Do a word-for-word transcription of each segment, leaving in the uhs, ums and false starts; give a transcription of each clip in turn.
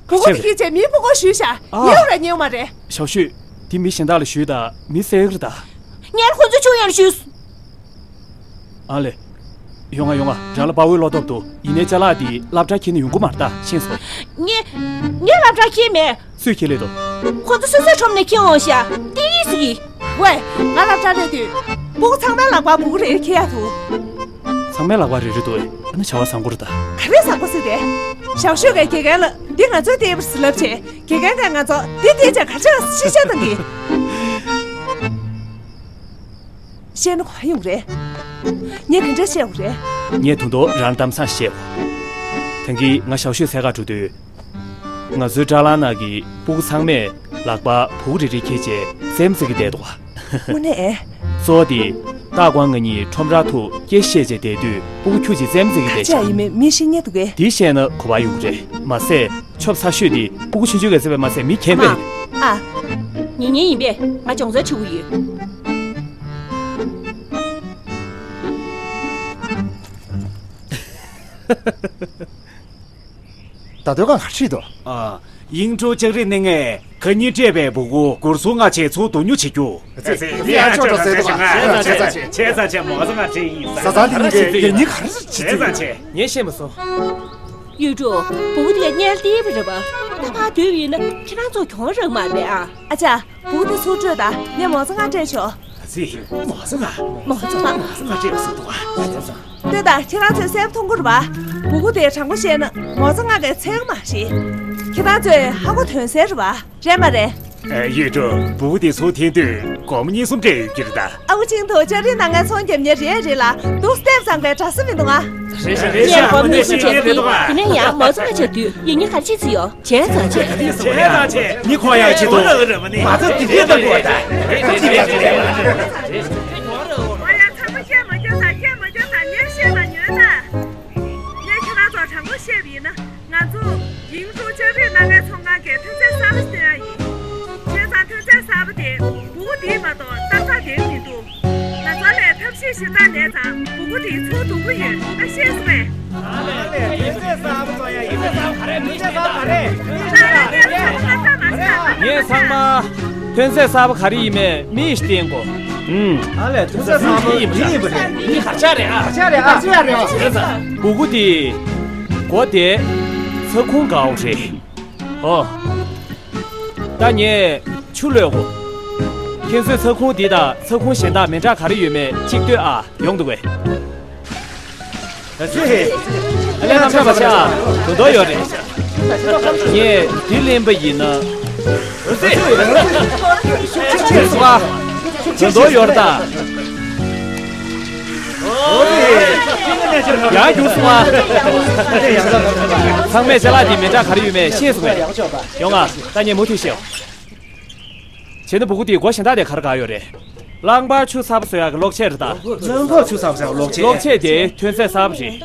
བུ་གུ་དེ་ཁྱེད་ཅེས་མིའི་ཕྲུ་གུར་ཞུས་ཤག་ཨ། ཉེ་བར་ཉེ་བ་མ་རེད། ཞའོ་ཤུས། དེ་མི་གཞན་དག་ལ་ཞུས་དང་མི་བསད་ཀྱི་རེད་ད། ངས་ཁོ་ཚོ་ཆུང་ཡང་ཞུས། ཨ་ལེ། ཡོང་ང་ཡོང་ང་། རང་ལ་དཔའ་བོའི་བློ་སྟོབས་འདུག་ཡིན་ནའི་ཅ་ལག་འདི་སློབ་གྲྭར་འཁྱེར་ནས་ཡོང་གི་མ་རེད་ད། ཤེས་སོང་། ངས། ངས་སློབ་གྲྭར་འཁྱེར་མེད། སུས་འཁྱེར་སླེབས་འདུག་ཁོ་ཚོ་སོ་སོའི་ཁྲོམ་ནས་འཁྱེར་འོང་ཤག་ཏི་རིས་ཀྱིས། ཝེ། ང་སློབ་གྲྭར་སླེབས་དུས། སྤུ་གུ་ཚང་མའི་ལག་པར་བུ་གུ་རེ་རེ་འཁྱེར་ཡག་འདུག་ཚང་མའི་ལག་པར་རེ་རེ་འདུག་ཨ་ནི་བྱ་བ་བཟང་པོ་རེད་ད། ག་རེ་བཟང་པོ་ཟིག་རེད། ཞའོ་ཤུས་ཀྱིས་དགེ་རྒན་ལ་འདི་ང་ཚོའི་ལྟེ་བ་རེད་ཟེར་ལབ་བྱས། དགེ་རྒན་གྱིས་ང་ཚོ་འདི་ལྟེ་བ་ག་ཚོད་ཤེས་བྱ་དང་གི། བཤད་ན་ག་ཡོང་རེད། ངས་ག་འདྲ་བཤད་དགོས་རེད། ངས་ད་དུང་རང་གཏམ་བཟང་བཤད་དགོས། ད་གིན་ང་ཞའོ་ཤུས་འཚོལ་གར་འགྲོ་དུས། ང་ཚོའི་སྦྲག་ལམ་ནང་གི་སྤུ་གུ་ཚང་མས་ལག་པར་བུ་གུ་རེ་རེ་འཁྱེར་བྱས་རྩེད་མོ་རྩེ་གི་བསྡད་འདུག་དངོས་གནས། གཙོ་བོ་དེ། སྟག་དབང་ང་གཉིས་ཁྲོམ་རར་ཐུག་སྐད་བཤད་བྱས་བསྡད་དུས་སྤུ་གུ་ཁྱུ་གཅིག་རྩེད་མོ་རྩེ་གི་བསྡད་ཤག་ཡིན་མིན་མི་ཤེས་ཉེ་འདུག་གས། དེ་བཤད་ན་གོ་བ་ཡོང་གི་རེད་མ་ཟད། ཆོབ་ཚ་ཤོས་དེ་སྤུ་གུ་ཆུང་ཆུང་གིས་རྩེད་པ་མ་ཟད་མི་མཁས་པས། མ། ཨ། ཉེ་ཉེ་ཡིན་པས་ང་སྦྱོང་ཚོར་ཆེ་བོ་ཡོད། ད་དོན་གང་ག་ཁྲིད་དོ། ཨ། དབྱིན་ཀྲོའུ་ལྕགས་རི་གནས་ལྔས་ཁ་ཉིན་སྤྲད་པའི་སྤུ་གུ་སྒོར་སུམ་ལྔ་བྱས་ཚུར་བསྡུ་ཉོ་བྱེད་རྒྱུ། ཨ་ཙི། ཡ་ཅོ་ཅོ་ཟེར་དུ་མ་ཟེར་ཙང་ཆེ། ཆེ་ཙང་ཆེ། མོ་ཙང་ང་ཁྲིད་ཡིན་ས། ཙང་འདི་ནི་ངས་ཉིན་ག་རེ་ཟེར་ཆེ་ཙང་ཆེ། ངས་ཤེས་མ་སོང་། ཡུས་ཀྲུའུ། སྤུ་གུ་དེ་ག་གཉལ་ཏེ་བ་རེད་པ། ད་ཕར་སྡོད་ཡིན་ན་ཁྱེད་རང་ཚོ་གྱོང་རག་མ་རེད་ཨ། ཨ་ཅག་སྤུ་གུ་དེ་ཚུར་སྤྲོད་དང་། ངས་མོ་ཙང་ང་སྤྲད་ཆོག་ཨ་ཙི། མོ་ཙང་ང་། མོ་ཙང་ང་། མོ་ཙང་ང་སྤྲད་ཟེར་འདུག་ཨ། ལྟོས་དང་། ཁྱེད་རང་ཚོས་གསལ་པོ་མཐོང་གི་རེད་པ། སྤུ་གུ་དེ་དྲང་པོ་བཤད་ན་མོ་ཙང་ང་གིས་འཚོལ་གི་མ་རེད། ཁྱེད་རང་ཚོས་ཧ་གོ་དོན་གསལ་རེད་པ། རེད་མ་རེད། ཨ། ཡུས་ཀྲུའུ། སྤུ་གུ་དེ་ཚུར་འཐེན་དུས་སྒོར་མོ་གཉིས་གསུམ་སྤྲད་ཡོད་ཀྱི་རེད་ད། ཨ་ཁུ་ཅིན་ཐུ་ལྕགས་རིའི་སྣ་ལྔའི་ཚོང་རྒྱབ་མཁན་རེད་རེད་ལ་འདུག་སེ་བསྡད་ཙང་པའི་དྲག་ས་མི་འདུག་ཨ། རེད་རེད་རེད། ངས་སྒོར་མོ་གཉིས་གསུམ་བྱས་པ་དེ། དེ་ནས་ཡང་མོ་ཙང་ང་བྱས་དུས་ཡིན་ཉིན་ག་རེ་བྱེད་རྩིས་ཡོད། བྱས་ཙང་བྱས། བྱས་ཙང་བྱས། ནི་ཁོ་ཡང་ཆེ་དོ། མ་ཚོ་དེ་འདྲའི་ལྟ་བུ་ད། ང་ཡང་ཚང་མ་སྐད་མ་རྒྱག་ད། སྐད་མ་རྒྱག་ད། ངས་བཤད་པ་ཉོན་ད། ངས་ཁྱེད་རང་ཚོར་དྲང་པོ་བཤད་པ་ཡིན་ན། ང་ཚོ་དབྱིན་ཀྲོའུ་ལྕགས་རིའི་སྣ་ལྔའི་ཚོང་ཁང་གིས་ཐོན་རྫས་གསར་པ་ཞིག་བཏོན་ཡག་ཡིན། བྱས་ཙང་ཐོན་རྫས་གསར་པ་དེ་སྤུ་གུ་འདིས་མ་གཏོགས་བཏང་ཐག་འདེད་མི་འདུག་ང་ཚོ་ལ་ཐབས་ཤེས་ཞེ་དྲག་མེད་ཙང་སྤུ་གུ་དེ་ཚུར་བསྡུ་གི་ཡོད། ཨ། ཤེས་སོང་ངས། ཐོན་རྫས་གསར་པ་བཏོན་ཡག་ཡིན་ན་ཚང་ག་རེ། ཐོན་རྫས་གསར་པ་ག་རེ། ངས་ཚང་མ་ཐོན་རྫས་གསར་པ་ག་རེ་ཡིན་མིན་མི་ཡིས་བསྟན་དགོས། ཨུམ། ཨ་ལས། ཐོན་རྫས་གསར་པ་འདི་ཡིན་པ་རེད། འདི་གར་ཆག་རེད་ཨ། གར་ཆག་རེད་ཨ། གར་ཆག་རེད་ཨ། སྤུ་གུ་དེ། སྒོ་དེ། ཚ་ཁུང་གའོ་རེད། ཨོ། ད་ངས་ཆུ་གློད་དགོས། ཁྱེད་ཚོས་ཚ་ཁུང་འདི་དང་ཚ་ཁུང་གཞན་དག་མི་འདྲ་ག་རེ་ཡོད་མེད་གཅིག་ལྟོས་ཨ། ཡོང་འདུག་གས། ཨ་ལས། རྣམ་གྲངས་པ་ཆ་དོན་དོ་ཡོད་རེད། ངས་འདི་ལེན་པ་ཡིན་ན། ཨ། དོན་དོ་ཡོད་རེད་ད། ཡང་རྒྱུགས་སོང་ཨ། ཚང་མས་ཅ་ལག་འདི་མི་འདྲ་ག་རེ་ཡོད་མེད་ཤེས་སོང་ངས། ཡོང་ཨ། ད་ངས་མུ་མཐུད་བཤད། བྱས་ན་སྤུ་གུ་དེའི་སྒོ་གཞན་དག་དེ་ག་རེ་ག་ཡོད་རེད། རླངས་འཁོར་ཆུ་ཚ་པོ་བཟོ་ཡག་གི་གློག་ཆས་རེད་ད། རླངས་འཁོར་ཆུ་ཚ་པོ་བཟོ་ཡག་གློག་ཆས། གློག་ཆས་དེ་ཐོན་རྫས་གསར་པ་རེད།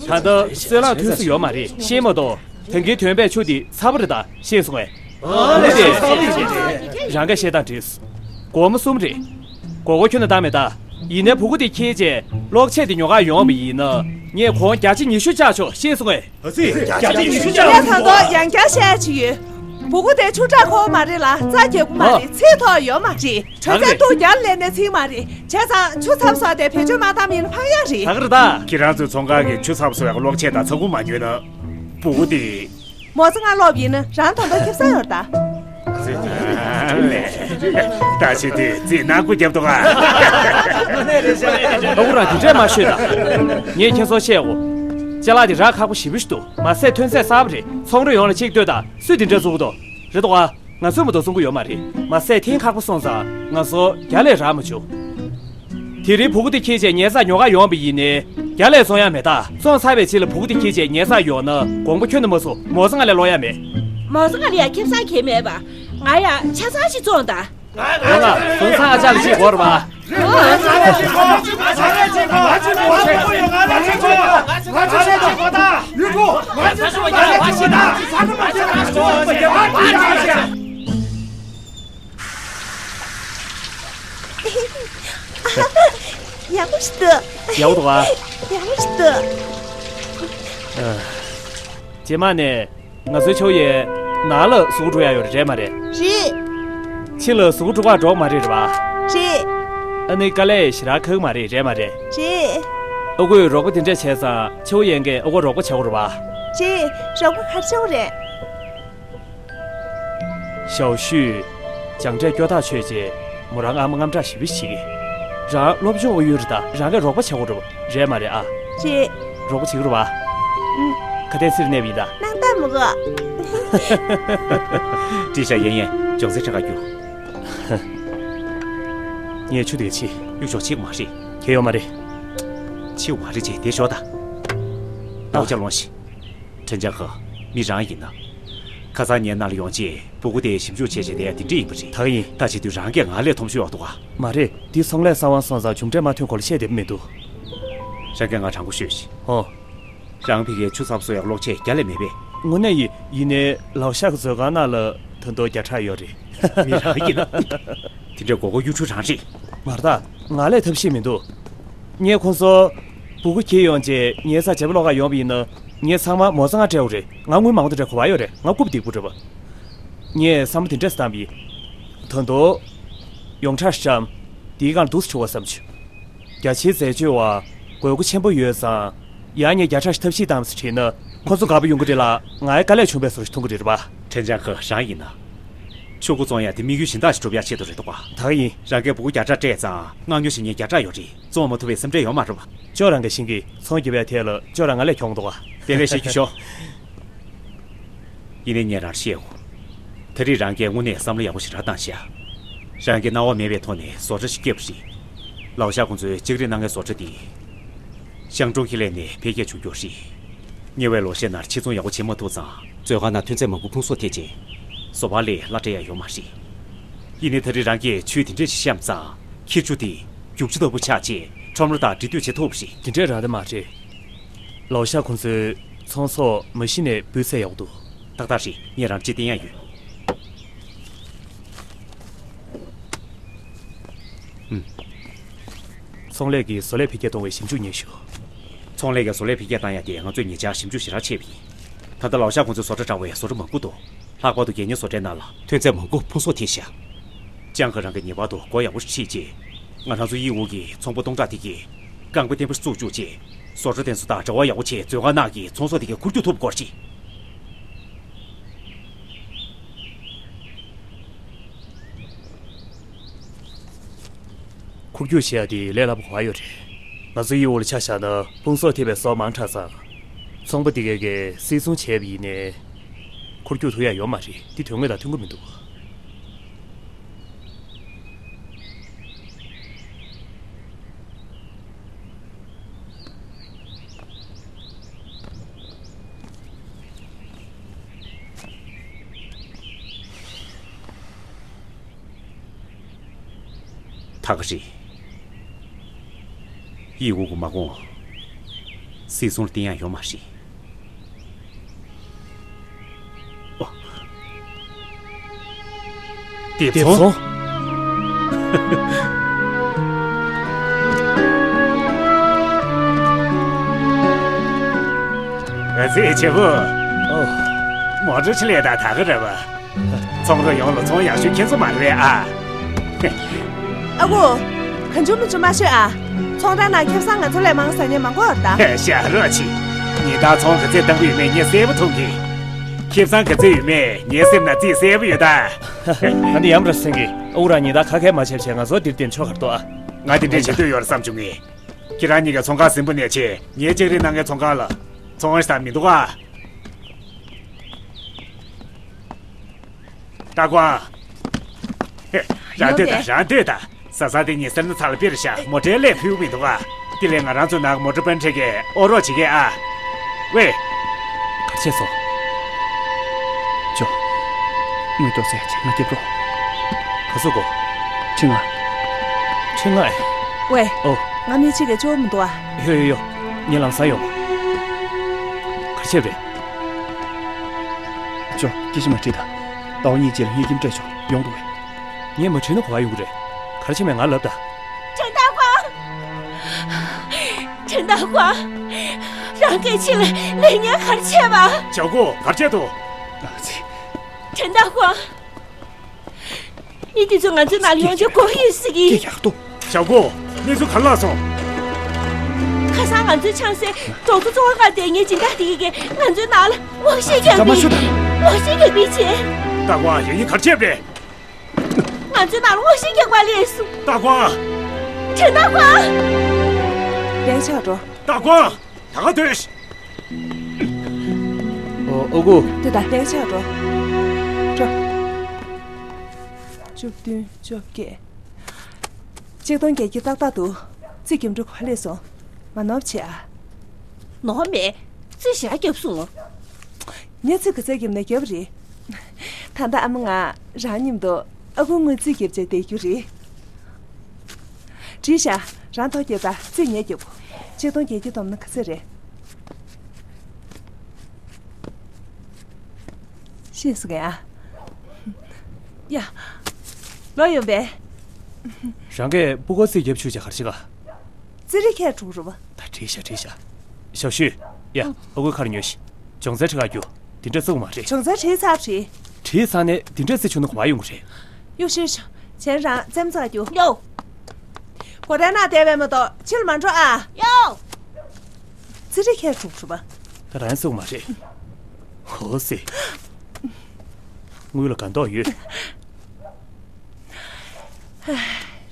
ད་ལྟ་སོལ་རླངས་ཐོན་ས་ཡོད་མ་རེད། ཤེས་མ་གཏོགས་ད་གིན་ཐོན་པའི་ཆུ་དེ་ཚ་པོ་རེད་ད། ཤེས་སོང་ངས། ཨ་ལས། ཚ་པོ་རེད། རང་གིས་བཤད་སྟངས་འགྲིག་སྒོར་མོ་གསུམ་རེད། སྒོར་སྒོར་ཁྱོན་ནས་བཏང་མེད་ད། ཡིན་ནའི་སྤུ་གུ་དེ་འཁྱེར་བྱས་གློག་ཆས་དེ་ཉོ་གར་ཡོང་བ་ཡིན་ན་ངས་གོང་བརྒྱ་ཆ་ཉི་ཤུ་བཅག་ཆོག་ཤེས་སོང་ངས། ཨ་ཙི། བརྒྱ་ཆ་ཉི་ཤུ་བཅག་ངས་ད་དུང་ཡང་བསྐྱར་བཤད་ཡ་ཅིག་ཡོད། སྤུ་གུ་དེ་ཆུ་དྲག་ཁོག་མ་རེད་ལ་རྩྭ་རྒྱག་གི་མ་རེད། ཚེ་ཐོག་ཡོད་མ་རེད། དྲོད་ཚད་སྟོང་བརྒྱ་ལས་ནས་ཚིག་མ་རེད། བྱས་ཙང་ཆུ་ཚ་པོ་བཟོ་དེ་བེད་སྤྱོད་མ་བཏང་ཡིན་ན་ཕངས་ཡ་རེད། ད་ག་རེད་ད། ཁྱེད་རང་ཚོའི་ཚོང་ཁང་གི་ཆུ་ཚ་པོ་བཟོ་ཡག་གློག་ཆས་དང་ཚ་ཁུང་མ་ཉོས་ན། སྤུ་གུ་དེ། མོ་ཙང་ང་སློབ་ཡིན་ན་རང་དོན་དག་ཁེབས་ས་ཡོད་ད། ད་ཆེ་དུས་རྩིས་ནག་པོ་རྒྱབ་འདུག་ཨ། ཨ་ཁུ་རང་དེ་འདྲས་མ་ཤོད་ད། ངས་ཁྱེད་ཚོར་བཤད་གོ། ཅ་ལག་དེ་རག་ཁག་པོ་ཞེ་པོ་ཞིག་འདུག་མ་ཟད་ཐོན་རྫས་གསར་པ་རེད། ཚོང་ར་ཡོངས་ལ་གཅིག་ལྟོས་དང་། སུས་དེ་འདྲ་བཙོང་གི་འདུག་རེད་དོ་ཨ། ང་ཚོས་མ་གཏོགས་བཙོང་གི་ཡོད་མ་རེད། མ་ཟད་ཐེངས་ཁག་པོ་སོང་ཙང་ང་ཚོར་རྒྱ་ལས་རག་མ་བྱུང་། དེ་རིང་སྤུ་གུ་དེ་འཁྱེར་བྱས་ཉལ་སར་ཉོ་གར་ཡོང་བ་ཡིན་ནའི་རྒྱ་ལས་བཙོང་ཡ་མེད་ད། བཙོང་ཚར་བའི་རྗེས་ལ་སྤུ་གུ་དེ་འཁྱེར་བྱས་ཉལ་སར་ཡོང་ན་དགོངས་པ་ཁྱོན་ནས་མ་ཚོམ། མོ་ཙང་ང་ལས་ལོག་ཡ་མེད། མོ་ཙང་ང་ལ་ཡ་ཁེབས་ས་གང་ཡང་མེད་པ། ང་ཡ་ཆ་ཚང་ཞིག་བཙོང་ད། ང་ང་བཙོང་ཚང་ཨ་ཅག་ལ་ཅིག་དགོས་རེད་པ། ཡག་པོ་ཞིག་འདུག་ཡག་པོ་འདུག་ཨ། ཡག་པོ་ཞིག་འདུག་ཨ། རྗེས་མ་ནས། ང་ཚོའི་ཆོས་ཡས་ནང་ལ་གཟུགས་འགྲོ་ཡ་ཡོད་རེད་མ་རེད། རེད། ཕྱི་ལ་གཟུགས་འགྲོ་ག་འགྲོ་མ་རེད་རེད་པ། རེད། ཨ་ནི་དཀའ་ལས་ཞེ་དྲག་ཁག་མ་རེད་རེད་མ་རེད། རེད། ཨ་ཁུས་རོགས་པ་དེ་འདྲས་བྱས་ཙང་ཆོས་ཡས་ཀྱིས་ཨ་ཁུ་རོགས་པ་བྱ་དགོས་རེད་པ། རེད། རོགས་པ་ག་རེ་བྱ་དགོས་རེད། ཞའོ་ཤུས། སྦྱངས་འབྲས་སྐྱོ་ཐག་ཆོད་རྗེས་མོ་རང་ཨ་མ་དངངས་སྐྲག་ཞེ་པོ་ཞིག་གིས། རང་སློབ་སྦྱོང་ཨུ་ཡོན་རེད་ད། རང་གིས་རོགས་པ་བྱེད་དགོས་རེད་པ། རེད་མ་རེད་ཨ། རེད། རོགས་པ་བྱེད་ཀྱི་རེད་པ། ཨུམ། ཁ་གཏད་ཚིར་གནས་པ་ཡིན་ད། སྣང་དག་མི་དགོས། བཀྲིས་ཤག་ཡན་ཡན། ཅུང་ཟད་ཕྲ་ག་རྒྱུ། ངས་ཆུ་དེ་ག་ཕྱིས། གཡུག་ཞོག་ཕྱིས་མ་རེད། གལ་ཡོད་མ་རེད། ཕྱིས་མ་རེད་ཅེས་དེ་ཞོག་ད། ཨ། ལོག་ཅག་ལོངས་ཤིག། ཁྲེན་ཅང་ཧེ། མི་རང་ཡིན་ན། ཁ་སང་ངའི་ནང་ལ་ཡོང་རྗེས་སྤུ་གུ་དེ་ཞིབ་འཇུག་བྱས་བྱས་བསྡད་ཡ་དེ་འདྲ་ཡིན་པ་རེད། ད་ག་ཡིན། ད་བྱེད་དུས་རང་གིས་ང་ལས་མཐོང་ཆུང་ཡོང་འདུག་ག་མ་རེད། འདི་ཚོང་ལས་གསར་བ་སོང་ཙང་གྲུབ་འབྲས་མ་ཐོན་གོང་ལ་བཤད་བསྡད་པ་མི་འདུག་རང་གིས་ང་དྲང་པོ་ཤོད་ཤིག། ཨོ། རང་ཕ་གིར་ཆུ་ཚབ་བཟོ་ཡག་གློག་ཆས་རྒྱ་ལས་མེད་པས། དངོས་གནས་ཡིན། ཡིན་ནའི་ལའོ་ཞ་གི་མཛོད་ཁང་ནང་ལ་ད་དུང་བརྒྱ་ཕྲག་ཡོད་རེད། མི་རང་ཡིན་ན། དེ་འདྲའི་མགོ་སྐོར་གཡུག་ཚུལ་རང་རེད། མ་རེད་ད། ང་ལས་ཐབས་ཤེས་མི་འདུག་ངས་ཁོང་ཚོ་སྤུ་གུ་འཁྱེར་ཡོང་རྗེས་ངའི་སར་བྱ་བ་ཀློག་ག་ཡོང་བ་ཡིན་ན། ངས་ཚང་མ་མོ་རྩ་ང་སྤྲད་དགོས་རེད། ང་དངུལ་མང་པོ་དེ་འདྲ་གོ་བ་ཡོད་རེད། ང་རྐུབ་སྡིག་པོ་རེད་པ། ངས་བསམ་བློ་དེ་འདྲས་བཏང་བ་ཡིན། ད་དུང་ཡོངས་གྲགས་ཤིག་བཀྲམ། དེའི་སྒང་ལ་འདུག་སེ་བྱུག་པ་བསམ་བྱུང་། རྒྱ་ཆེའི་འཛད་སྤྱོད་པ་དགོས་མཁོ་ཆེན་པོ་ཡོད་ཙང་། ཡང་ངས་བརྒྱ་ཕྲག་ཞིག་ཐབས་ཤེས་བཏང་ཟེར་དྲིས་ན། ཁོ་ཚོ་དགའ་པོ་ཡོང་གི་རེད་ལ། ང་ཡང་དཀའ་ལས་ཆུང་བའི་བཟོ་ཞིག་མཐོང་གི་རེད་པ། ཁྲེན་ཅང་ཧེ། རང་ཡིན་ན། ཕྲུ་གུ་བཙོང་ཡ་དེ་དམིགས་ཡུལ་གཞན་དག་ཞིག་སྒྲུབ་ཡ་ཆེད་དུ་རེད་འདུག་ག་ད་ག་ཡིན། རང་གིས་སྤུ་གུ་བརྒྱ་ཕྲག་སྤྲད་ཙང་མངག་ཉོ་བྱེད་མཁན་བརྒྱ་ཕྲག་ཡོད་རེད། བཙོང་མ་ཐུབ་པའི་སེམས་ཁྲལ་ཡོད་མ་རེད་པ། ཅོ་རང་དགའ་བཞིན་གྱིས་ཚོང་རྒྱབ་ཡ་དེ་ལ་ཅོ་རང་ང་ལས་གྱོང་འདུག་ག་དེ་ལས་བཤད་རྒྱུ་ཤོག་ཡིན་ནའི་ངས་རང་བཤད་འོ། ད་རེས་རང་གིས་དངོས་གནས་བསམ་བློ་ཡག་པོ་ཞེ་དྲག་བཏང་ཤག་རང་གིས་སྣང་བ་མེད་པའི་ཐོག་ནས་བཟོ་གྲྭ་ཞིག་བསྐྱབས་པ་རེད། ལའོ་ཞ་ཁོང་ཚོས་ལྕགས་རི་སྣ་ལྔའི་བཟོ་གྲྭ་འདི། ཤང་ཀྲུང་ཁེ་ལས་ནས་འཕེལ་རྒྱས་བྱུང་རྒྱུ་རེད། ཉེ་བའི་ལོ་ཤས་ནང་ཕྱིར་ཚོང་ཡག་པོ་བྱེད་མ་ཐུབ་ཙང་། མཛོད་ཁང་ནང་ཐོན་རྫས་མང་པོ་ཕུང་གསོག་ཐེབས་ཅིང་། བཟོ་པ་ལས་གླ་སྤྲད་ཡ་ཡོད་མ་རེད། ཡིན་ནའི་ད་རེས་རང་གིས་ཆུ་དེ་འདྲས་ཤིག་བཤམས་ཙང་། འཁྱེར་ཆུ་དེ་རྒྱུག་ཆུ་ལྟ་བུ་ཆགས་རྗེས་ཁྲོམ་ར་དང་འབྲེལ་མཐུད་བྱེད་ཐུབ་པ་རེད། དེ་འདྲས་རང་རེད་མ་རེད། ལའོ་ཞ་ཁོང་ཚོའི་ཚོང་ཟོག་མ་གཞི་ནས་སྤུས་ཚད་ཡག་པོ་འདུག་ཏག་ཏག་རེད། ངས་རང་ཅིག་བསྟན་ཡ་ཡོད། ཨུམ། ཚོང་ལས་ཀྱིས་བཟོ་ལས་འཕེལ་རྒྱས་གཏོང་བའི་ཞིབ་འཇུག་སྙན་ཞུ། ཚོང་ལས་ཀྱིས་བཟོ་ལས་འཕེལ་རྒྱས་བཏང་ཡ་དེ་ང་ཚོས་ཉེ་ཆར་ཞིབ་འཇུག་ཞེ་དྲག་བྱས་པ་ཡིན། ད་ལྟ་ལའོ་ཞ་ཁོང་ཚོའི་བཟོ་གྲྭ་འདྲ་བའི་བཟོ་གྲྭ་མང་པོ་འདུག་ལྷག་པར་དུ་རྒྱལ་གཉེར་བཟོ་གྲྭའི་ནང་ལ་ཐོན་རྫས་མང་པོ་ཕུང་གསོག་ཐེབས་ཤག་ཅང་ཧེ་རང་གིས་ངེས་པར་དུ་སྒོ་ཡག་པོ་ཞིག་ཕྱེས་རྗེས། ང་རང་ཚོ་དབྱི་ཝུའུ་གི་ཚོང་པ་སྟོང་ཕྲག་དེ་གིས་རྐང་པ་བརྟན་པོ་བཙུགས་བཅུག་རྗེས། བཟོ་གྲྭ་དེ་ཚོ་དང་འབྲེལ་བ་ཡག་པོ་བྱས། མཛོད་ཁང་ནང་གི་ཚོང་ཟོག་དེ་གའི་འཁོར་རྒྱུག་ཐུབ་དགོས་ཤིག་འཁོར་རྒྱུག་བྱེད་ཡ་དེ་ལས་སླ་པོ་ག་པར་ཡོད་རེད། ང་ཚོ་དབྱི་ཝུའུ་ལ་ཆ་བཞག་ན་ཕུང་གསོག་ཐེབས་པའི་ཟོག་མང་དྲགས་ཙང་། ཚོང་པ་དེ་གའི་གིས་སིལ་ཚོང་བྱས་པ་ཡིན་ནའི། འཁོར་རྒྱུག་ཐུབ་ཡ་ཡོད་མ་རེད། འདི་དོན་དངོས་དང་མཐུན་གྱི་མི་འདུག་ད་ག་རེད། དབྱི་ཝུའུ་གི་མ་དགོངས། སིལ་ཚོང་ལ་བརྟེན་ཡ་ཡོད་མ་རེད། ཨོ། དེབ་ཚོང་། ཨ་ཙི་ཆེ་བོ། ཨོ། མོ་ཊ་ཆེ་ལེ་ད་ད་ག་རེད་པ། ཚོང་ར་ཡོངས་ལ་ཚོང་ཡག་ཤོས་ཁྱེད་ཚོ་མ་རེད་ཨ། ཨ་ཁུ། གང་བྱུང་མི་བྱུང་མ་ཤོད་ཨ། ཚོང་ར་ནང་ཁེ་བཟང་ང་ཚོ་ལས་མང་ཟ་མཁན་མང་པོ་ཡོད་ད། ཞེ་དྲག་ཆེ། ཉིན་ལྟར་ཚོང་ག་ཚད་བཏང་གི་ཡོད་མེད་ངས་གསལ་པོ་མཐོང་གི། ཁེ་བཟང་ག་ཚད་ཡོད་མེད་ངའི་སེམས་ནང་རྩིས་གསལ་པོ་ཡོད་ད། ཨ་ནི་ཡམ་ར་སེང་གེ། ཨ་ཁུ་རང་ཉིན་ལྟར་ཁ་མཁས་མ་བྱས་བྱས་ང་ཚོ་འདིར་བསྟེན་ཆོག་གར་ཏོ་ཨ། ང་དེ་འདྲས་བྱེད་འདོད་ཡོད་རེད་བསམ་བྱུང་ངས། ཁྱེད་རང་གཉིས་ཀ་ཚོང་ཁང་ཟིན་པ་ནས་བྱས་ངའི་ལྕགས་རི་སྣ་ལྔའི་ཚོང་ཁང་ལ་ཚོང་ཨ་ཞིག་མི་འདུག་ཨ། ཏ་ཀོ། རང་སྡོད་དང་རང་སྡོད་དང་། ཟ་ས་དེ་ཉི་ཟེར་ན་ཚ་ལ་པིར་ཤ་མོ་ཊའི་ལས་ཕུལ་མི་འདུག་ཨ། དེ་ལས་ང་རང་ཚོའི་ནང་མོ་ཊ་པན་ཁྲེ་གས་ཨོ་རོགས་བྱེད་གས་ཨ། ཝེ། ག་རེ་བྱས་སོང་། ཅོ། དངུལ་ཏོག་ཙམ་ཡ་ཆེ་ང་རྒྱབ་རོགས། ག་སུ་གོ། ཁྲི་ང་། ཁྲི་ང་ཨེ། ཝེ། ཨོ། ང་མི་གཅིག་གིས་ཅོ་མི་འདུག་ཨ། ཡོ་ཡོ་ཡོ། ངས་ལམ་སང་ཡོང་། ག་རེ་བྱས་རེད། ཅོ། སྐད་ཆ་མ་དྲིས་དང་། ཟླ་བ་གཉིས་རྗེས་ལ་ངས་ཁྱིམ་སྤྲད་ཆོག་ཡོང་འདུག་གས། ངས་མ་དྲིས་ན་ག་པར་ཡོང་གི་རེད། ག་རེ་བྱས་མེད་ང་ལབ་དང་། ཁྲེན་ཏཱ་ཀོང་། ཁྲེན་ཏཱ་ཀོང་། རང་གིས་ཕྱི་ལ་ལས་ངན་ག་རེ་བྱས་པ། ཅའོ་ཀུ་ག་རེ་བྱས་འདུག་ཨ་ཙི། ཁྲེན་ཏ་ཧུའང་། མི་དེ་ཚོ་ང་ཚོའི་ནང་ལ་ཡོང་རྒྱུ་དགོས་ཡོད་ཟེར་གི། ཀྱེ་ཡག་ཏོ། ཞའོ་ཀོ། གནས་ཚུལ་ག་རེ་ལྷག་སོང་། ཁ་སང་ང་ཚོའི་ཆང་སའི་གྲོང་ཚོ་གཙོ་བོ་སྒར་དེ་ངའི་སྦྱིན་བདག་དེ་གིས་ང་ཚོའི་ནང་ལ་ངོ་ཤེས་རྒྱག་པའི། ངོ་ཤེས་རྒྱག་པའི་ཆེད། ཏ་ཀོ་ཨན། ཡང་སྙིང་ག་རེ་བྱས་པ་རེད། ང་ཚོའི་ནང་ལ་ངོ་ཤེས་རྒྱག་པ་སླེབས་སོང་། ཏ་ཀོ་ཨན། ཁྲེན་ཏ་ཧུའང་། ལན་ཆགས་འགྲོ། ཏ་ཀོ་ཨན། ད་ག་སྡོད། ཨོ། ཨ་ཁུ། དེ་ད་ལན་ཆགས་འགྲོ། འགྲོ། བཅུ་བདུན། བཅོ་བརྒྱད། ཆིག་སྟོང་བརྒྱད་བརྒྱ་ཏག་ཏག་འདུག་རྩིས་རྒྱབ་འགྲོ་ག་པར་སླེབས་སོང་། མ་ནོར་བྱེད་ཨ། ནོར་མེད། རྩིས་ཞེ་དྲག་བརྒྱབ་སོང་། ངས་རྩིས་ག་ཚད་བརྒྱབ་ན་བརྒྱབ་རེད། ད་ལྟ་ཨ་མ་ང་རང་མཉམ་དུ་ཨ་ཁུ་དངུལ་རྩིས་རྒྱབ་བྱས་བསྡད་རྒྱུ་རེད། བྲིས་ཤག་རང་ཐོ་བརྒྱབ་དང་རྩིས་ངས་རྒྱབ། ཆིག་སྟོང་བརྒྱད་བརྒྱ་བསྡོམས་ན་ག་ཚད་རེད། ཤེས་སོང་ངས་ཨ། ཡ། ལོག་ཡོང་པས། རང་གིས་སྤུ་གུར་རྩིས་རྒྱབ་བཅུག་བྱས་ག་རེ་བྱེད་ག་རྩིས་རིག་ཁྱེར་འགྲོ་རུ་བ། ད་བྲིས་ཤག་བྲིས་ཤག་ཞའོ་ཤུས། ཡ། ཨ་ཁུའི་ཁར་ཉོན་ཞིག་སྦྱོང་ཚན་ཁྲིད་ག་རྒྱུགས། འདི་འདྲ་བརྩི་གི་མ་རེད། སྦྱོང་ཚན་ཁྲིད་ཚར་བ་རེད། ཁྲིད་ཚར་ནས་འདི་འདྲ་བརྩི་བཅུག་ན་ག་པར་ཡོང་གི་རེད། གཡུག་ཤོད་ཤོད། གཞན་རང་རྩེད་མོ་རྩེ་ག་རྒྱུགས། ཡོ། སྒོ་རའི་ནང་བསྡད་པ་མ་གཏོགས་ཕྱི་ལ་མ་འགྲོ་ཨ། ཡོ། རྩིས་རིག་ཁྱེར་འགྲོ་རུ་བ། ད་རང་བརྩི་གི་མ་རེད། ཧོ་སི། དངུལ་ལ་དགའ་མདོག་ཡོད།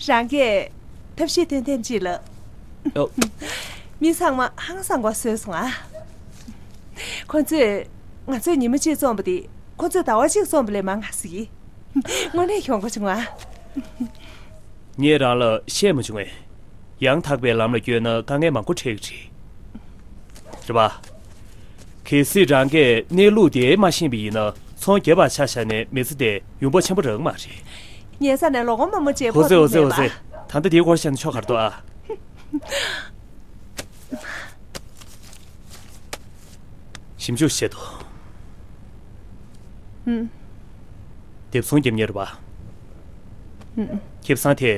རང་གིས་ཐབས་ཤེས་སྟོན་ཐེངས་གཅིག་ལ། ཨོ། མི་ཚང་མ་ཧང་སང་པོ་བཟོས་སོང་ཨ། ཁོ་ཚོས་ང་ཚོས་ཉི་མ་གཅིག་བཙོངས་པ་དེ་ཁོ་ཚོས་ཟླ་བ་གཅིག་བཙོངས་པ་ལས་མང་ང་ཟེར་གི། དངོས་གནས་གྱོང་གུན་བྱུང་ཨ། ངས་རང་ལ་བཤད་མ་བྱུང་ངས། ཡང་དག་པའི་ལམ་ལ་བསྐྱོད་ན་དཀའ་ངལ་མང་པོ་འཕྲད་ཀྱི་རེད། རེད་པ། གལ་སྲིད་རང་གིས་གནས་ལུགས་དེ་མ་ཤེས་པ་ཡིན་ན་ཚོང་རྒྱབ་པ་ཆ་བཞག་ནས་མི་ཚེ་དེ་ཡོང་འབབ་ཆེན་པོ་རག་གི་མ་རེད། ཉལ་ས་ནས་ལོ་གོང་མང་པོ་བྱེད་ཕོག་ཐུབ་མེད་པ། ཨོ་ཙེ་ཨོ་ཙེ། ད་ལྟ་དེའི་སྐོར་བཤད་ན་ཆོ་ག་རེ་འདུག་ཨ། ཞིབ་འཇུག་བྱེད་དོ། ཨུམ། སྡེབ་ཚོང་རྒྱབ་མཁན་རེད་པ། ཨུམ། ཁེ་བཟང་དེ།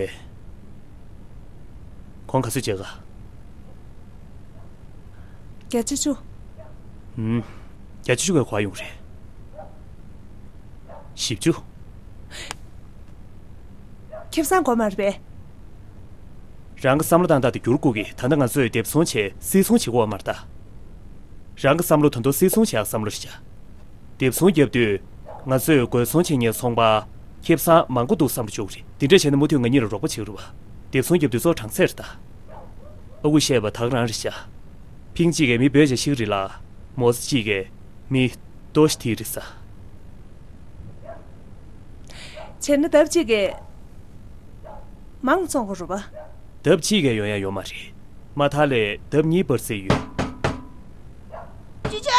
གོང་ག་ཚོད་བྱེད་ག་བརྒྱ་ཆ་བཅུ། ཨུམ། བརྒྱ་ཆ་བཅུ་ག་ག་པར་ཡོང་རེད། བཞི་བཅུ། ཁེ་བཟང་དགོས་མ་རེད་པས། རང་གི་བསམ་བློ་བཏང་སྟངས་དེ་འགྱུར་དགོས་ཀི། ད་ལྟ་ང་ཚོས་སྡེབ་ཚོང་བྱས་སིལ་ཚོང་བྱེད་དགོས་པ་མ་རེད་ད། རང་གི་བསམ་བློ་ད་དུང་སིལ་ཚོང་བྱེད་ཡག་བསམ་བློ་རེད་བྱ། སྡེབ་ཚོང་བརྒྱབ་དུས་ང་ཚོས་སྒོས་ཚོང་བྱེད་མཁན་ཚོང་པ་ཁེ་བཟང་མང་པོ་འདུག་བསམ་བློ་བཅུག་རེད། འདི་འདྲས་བྱས་ན་མུ་མཐུད་ང་གཉིས་ལ་རོགས་པ་བྱེད་ཀྱི་རེད་བ། སྡེབ་ཚོང་བརྒྱབ་དུས་གཙོ་བོ་གྲངས་ཚད་རེད་ད། ཨ་ཁུས་བཤད་པ་ད་ག་རང་རེད་བྱ། ཕིང་གཅིག་གིས་མི་བོད་ཇ་ཤི་གི་རེད་ལ། མོ་ཙི་གཅིག་གིས་མི་ཏོ་ཤི་ཐི་རེད་ས། བྱས་ན་ལྡབ་གཅིག་གིས་མང་བཙོང་དགོས་རེད་པ། ལྡབ་གཅིག་གིས་ཡོང་ཡ་ཡོད་མ་རེད། མ་མཐའ་ལ་ལྡབ་གཉིས་འབར་རྩིས་ཡོད། ཅི་ཅི།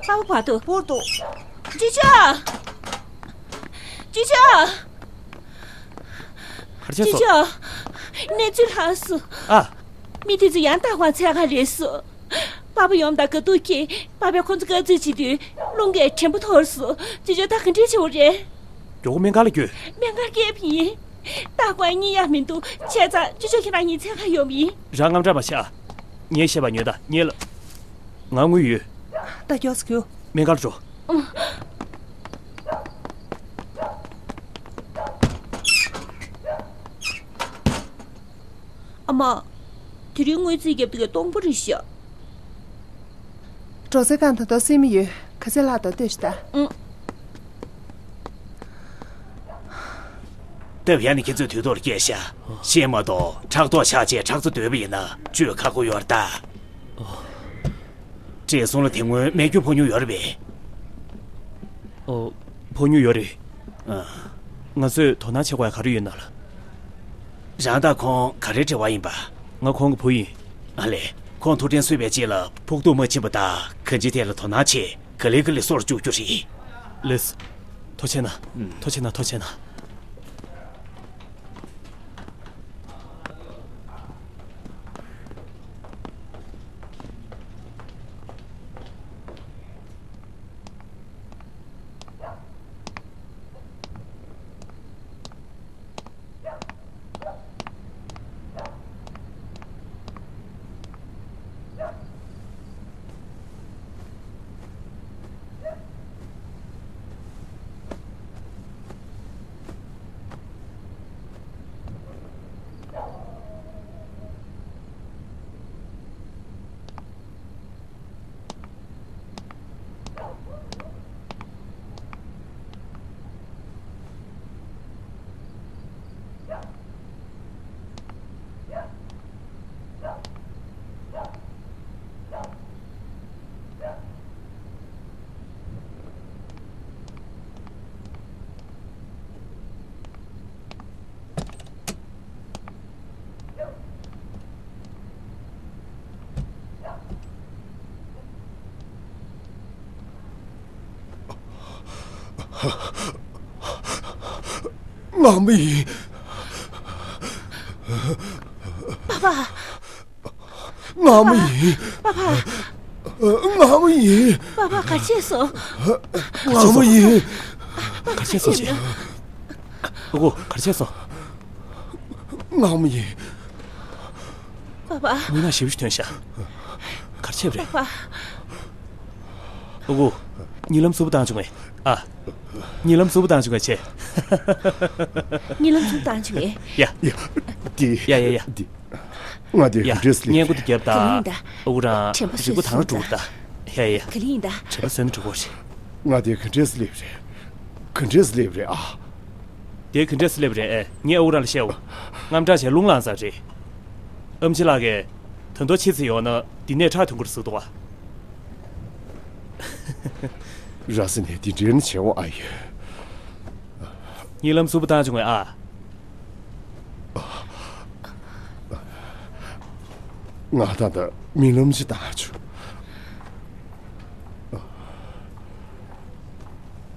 པ་པ་བར་དུ་བོར་འདུག་ཅི་ཅི། ཅི་ཅི། ག་རེ་བྱས་ཅི་སོང་། ཅི། གནས་ཚུལ་ལྷག་སོང་། ཨ། མི་དེ་ཚོ་ཡང་ལྟ་བ་འཚོལ་ག་སླེབས་སོང་། པ་པ་ཡོང་དང་དགའ་སྡུག་གིས་པ་པའི་ཁོ་ཚོ་བཀའ་བཙན་བྱེད་དུས་རླུང་གིས་དྲན་པ་འཐོར་སོང་། ཅི་ཅི་ད་ག་འདྲས་བྱེད་དགོས་རེད། མགྱོགས་པོ་སྨན་ཁང་ལ་བསྐྱོད། སྨན་ཁང་སྐྱེལ་བ་ཡིན། ད་ཁོ་གཉིད་ཡག་མི་འདུག་བྱས་ཙང་ཅི་ཅི་ཁྱེད་རང་གཉིས་འཚོལ་ག་ཡོང་བ་ཡིན། རང་དངངས་སྐྲག་མ་བྱེད་ཨ། ངས་བཤད་པ་ཉོན་དང་ཉན་ལ། ང་དངུལ་ཡོད། ད་མགྱོགས་སེ་རྒྱུགས། སྨན་ཁང་ལ་འགྲོ། ཨ་མ། དེ་རིང་དངུལ་རྩིས་རྒྱབ་དུས་སྟོང་པ་རེད་ཤག་གྲོང་གསེབ་ཁང་དང་དོ་སེ་མི་ཡོད། ག་ཚད་ལྷག་དང་ལྟོས་ཤིག་ད། ཨང་། སྟབས་ཡག་ནས་ཁྱེད་ཚོས་དུས་ཐོག་ལ་སྐྱེལ་ཤག་ཤེས་མ་གཏོགས་ཕྲག་དོག་ཆགས་བྱས་ཁྲག་རྩ་བརྡོལ་བ་ཡིན་ན་བཅོས་ཁག་པོ་ཡོད་རེད་ད། བཀྲས་སོང་ལ་དེ་སྔོན་རྨས་སྐྱོན་ཕོག་མྱོང་ཡོད་རེད་པས། ཨོ། ཕོག་མྱོང་ཡོད་རེད། ཨ། ང་ཚོས་དོ་སྣང་བྱེད་དགོས་ཡ་ག་རེ་ཡོད་ན་ལ། རང་དང་ཁོང་ག་རེ་འབྲེལ་བ་ཡིན་པ། ང་ཁོང་གི་བུ་ཡིན། ཨ་ལས། ཁོང་ཐུག་འཕྲད་སོང་བའི་རྗེས་ལ་ཕོག་ཐུག་མ་ཕྱིན་པ་དང་གང་ཅིའི་ཐད་ལ་དོ་སྣང་བྱེད། ག་ལེ་ག་ལེ་གསོ་རུ་བཅུག་རྒྱུ་རེད། ལགས་སོ། ཐུགས་རྗེ་གནང་། ཐུགས་རྗེ་གནང་། ཐུགས་རྗེ་གནང་། ངའི་མོ་ཡིན། པ་པ། ངའི་མོ་ཡིན། པ་པ། ངའི་མོ་ཡིན། པ་པ་ག་བྱས་སོང་། ངའི་མོ་ཡིན། ག་བྱས་སོང་ཞེས། ཨ་ཁུ་ག་བྱས་སོང་། ངའི་མོ་ཡིན། པ་པ། མིག་ནང་ཞེ་པོ་ཞིག་ཐོན་ཤག་ག་རེ་བྱས་པ་རེད། པ་པ། ཨ་ཁུ། གཉིད་ལམ་གསལ་པོ་བཏང་བྱུང་ངས། ཨ། གཉིད་ལམ་གསལ་པོ་བཏང་བྱུང་ངས་བྱས། གཉིད་ལམ་གསལ་པོ་བཏང་བྱུང་ངས། ཡ། ཡ། འདི། ཡ་ཡ་ཡ། འདི། ང་དེ་ཡ། ག་འདྲས་སླེབས་སྔས་མགོ་རེད། དེ་རྒྱབ་དང་། ཨ་ཁུ་རང་དྲན་པ་རིག་པ་དང་འགྲོ་གི་རེད་ད། ཡ་ཡ་ཡ། ག་ལེ་ཡིན་ད། དྲན་པ་གསོས་ན་འགྲོ་གི་རེད། ང་དེ་ག་འདྲས་སླེབས་རེད། ག་འདྲས་སླེབས་རེད་ཨ། དེ་ག་འདྲས་སླེབས་རེད་ཨེ། ངས་ཨ་ཁུ་རང་ལ་བཤད་འོ། དངངས་སྐྲག་བྱས་རླུང་ལངས་ཚར་རེད། ཨེམ་ཆི་ལགས་ཀྱིས། ད་དུང་ཕྱི་ཚེ་ཡོང་ན་འདི་ནས་ཁྲག་ཐོན་གྱི་རེད་ཟེར་འདུག་བ། ར་བཟི་ནས་འདི་འདྲའི་ནི་བྱེད་འོང་ཨ་ཡོད། གཉིད་ལམ་གསལ་པོ་བཏང་བྱུང་ངས་ཨ། ང་ད་ལྟ་རྨི་ལམ་ཞིག་བཏང་བྱུང་།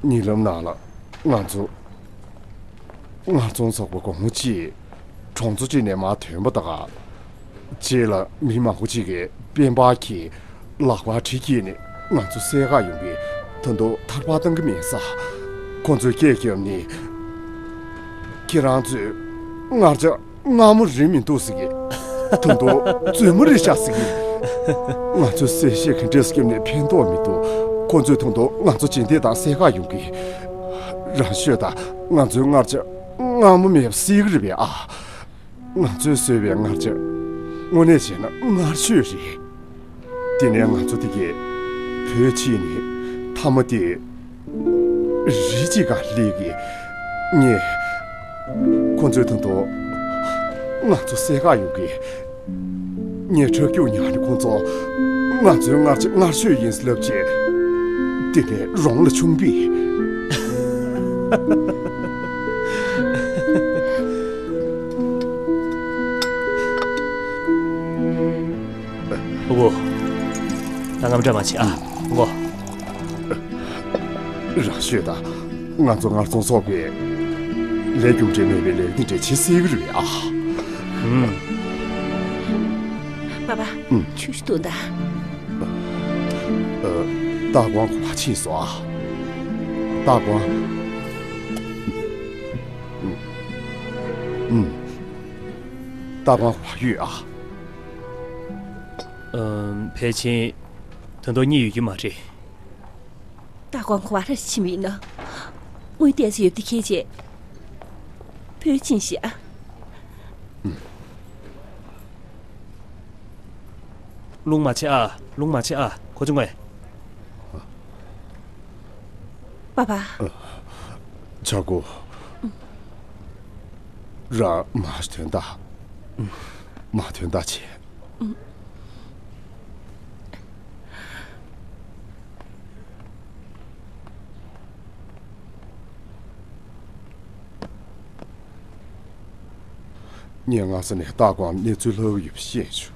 གཉིད་ལམ་ནང་ལ་ང་ཚོ་སྔར་ཚོང་ཚོགས་པ་གོང་མོ་གཅིག་གྲོང་ཚོ་གཅིག་ནས་མར་ཐོན་པ་དང་། རྗེས་ལ་མི་མང་པོ་གཅིག་གིས་དཔལ་འབར་གྱིས་ལག་པར་གྲི་བཀྱིགས་ནས་ང་ཚོ་བསད་ག་ཡོང་གི། ད་དུང་ཐར་པ་བཏང་གི་མེད་ས། ཁོ་ཚོས་སྐད་བརྒྱབ་ནས། ཁྱེད་རང་ཚོས་ངར་ཅག་མངར་མོ་རེད་མི་འདུག་ཟེར་གི། ད་དུང་རྫུན་མ་རེད་ཤག་ཟེར་གི། ང་ཚོས་གསལ་བཤད་ག་འདྲས་བརྒྱབ་ནས་ཕན་ཐོགས་མི་འདུག་ཁོ་ཚོས་ད་དུང་ང་ཚོ་རྗེས་འདེད་དང་བསད་ག་ཡོང་གི། རང་ཤོད་དང་། ང་ཚོའི་མངར་ཆ་མངར་མོ་མེད་པ་བསད་གི་རེད་པས་ཨ། ང་ཚོས་བཟོས་པའི་མངར་ཆ་དངོས་གནས་བྱས་ན་མངར་ཤོས་རེད། དེ་ནས་ང་ཚོ་དེ་གའི་བུ་ཕྱིས་ནས་མཐའ་མ་དེ། རི་གཅིག་སྒང་སླེབས་ཀྱི། ངས། ཁོ་ཚོས་ད་དུང་ང་ཚོ་བསད་ག་ཡོང་གི། ངས་ཁྲག་སྐྱུག་ཉར་ནས་ཁོ་ཚོ་ང་ཚོའི་མངར་ཆ་མངར་ཤོས་ཡིན་ལབ་བྱས། དེ་ནས་རོང་ལ་མཆོངས་པས། ཨོ། ད་དངངས་སྐྲག་མ་བྱེད་ཨ། ཨོ། རང་ཤོད་དང་། ང་ཚོ་མངར་ཚོང་ཚོགས་པས་ལས་རྒྱུ་འབྲས་མེད་པའི་ལས་འདི་འདྲ་བྱེད་སྲིད་ཀྱི་རེད་ཨ། ཨུམ། པ་པ། ཨུམ། ཆུ་ཞིག་འཐུང་དང་། ཨ། སྟག་དབང་གོ་བ་ཕྱིན་སོང་ཨ། སྟག་དབང་། ཨུམ། ཨུམ། སྟག་དབང་གོ་བ་ཡོད་ཨ། ཨུམ། ཕལ་ཆེར་ད་དུང་རྙེད་ཡོད་ཀྱི་མ་རེད། སྟག་དབང་གོ་བ་ར་ཕྱིན་པ་ཡིན་ན། དངུལ་ཏོག་ཙམ་ཡོད་དེ་ཁྱེར་བྱས། བུད་ཕྱིན་ཤག་རླུང་མ་ཆེ་ཨ། རླུང་མ་ཆེ་ཨ། གོ་བྱུང་ངས། པ་པ། ཆག་གོ། ར་མ་ཐོན་ད། མ་ཐོན་ད་ཆེ། ངས་སྔ་ས་ནས་སྟག་དབང་གནས་ཚུལ་ལྷག་གི་ཡོད་པ་ཤེས་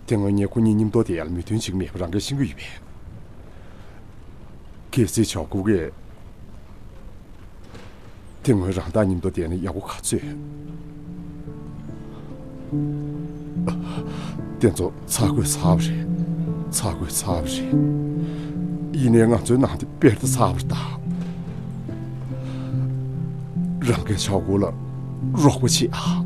བྱུང་། དེ་སྔོན་ངས་ཁོ་གཉིས་མཉམ་དུ་བསྡད་ཡག་ལ་མོས་མཐུན་བྱེད་ཀྱི་མེད་པ་རང་གིས་ཤེས་ཀྱི་ཡོད་པས། གལ་སྲིད་ཆག་གོ་གིས། དེ་སྔོན་རང་དང་མཉམ་དུ་བསྡད་ན་ཡག་པོ་ག་ཚོད། དེ་ཚོ་ཚ་དགོས་ཚ་བ་རེད། ཚ་དགོས་ཚ་བ་རེད། ཡིན་ནའི་ང་ཚོའི་ནང་དེ་དཔེར་ད་ཚ་བ་རེད་ད། རང་གིས་ཆག་གོ་ལ་རོགས་པ་བྱེད་ཨ།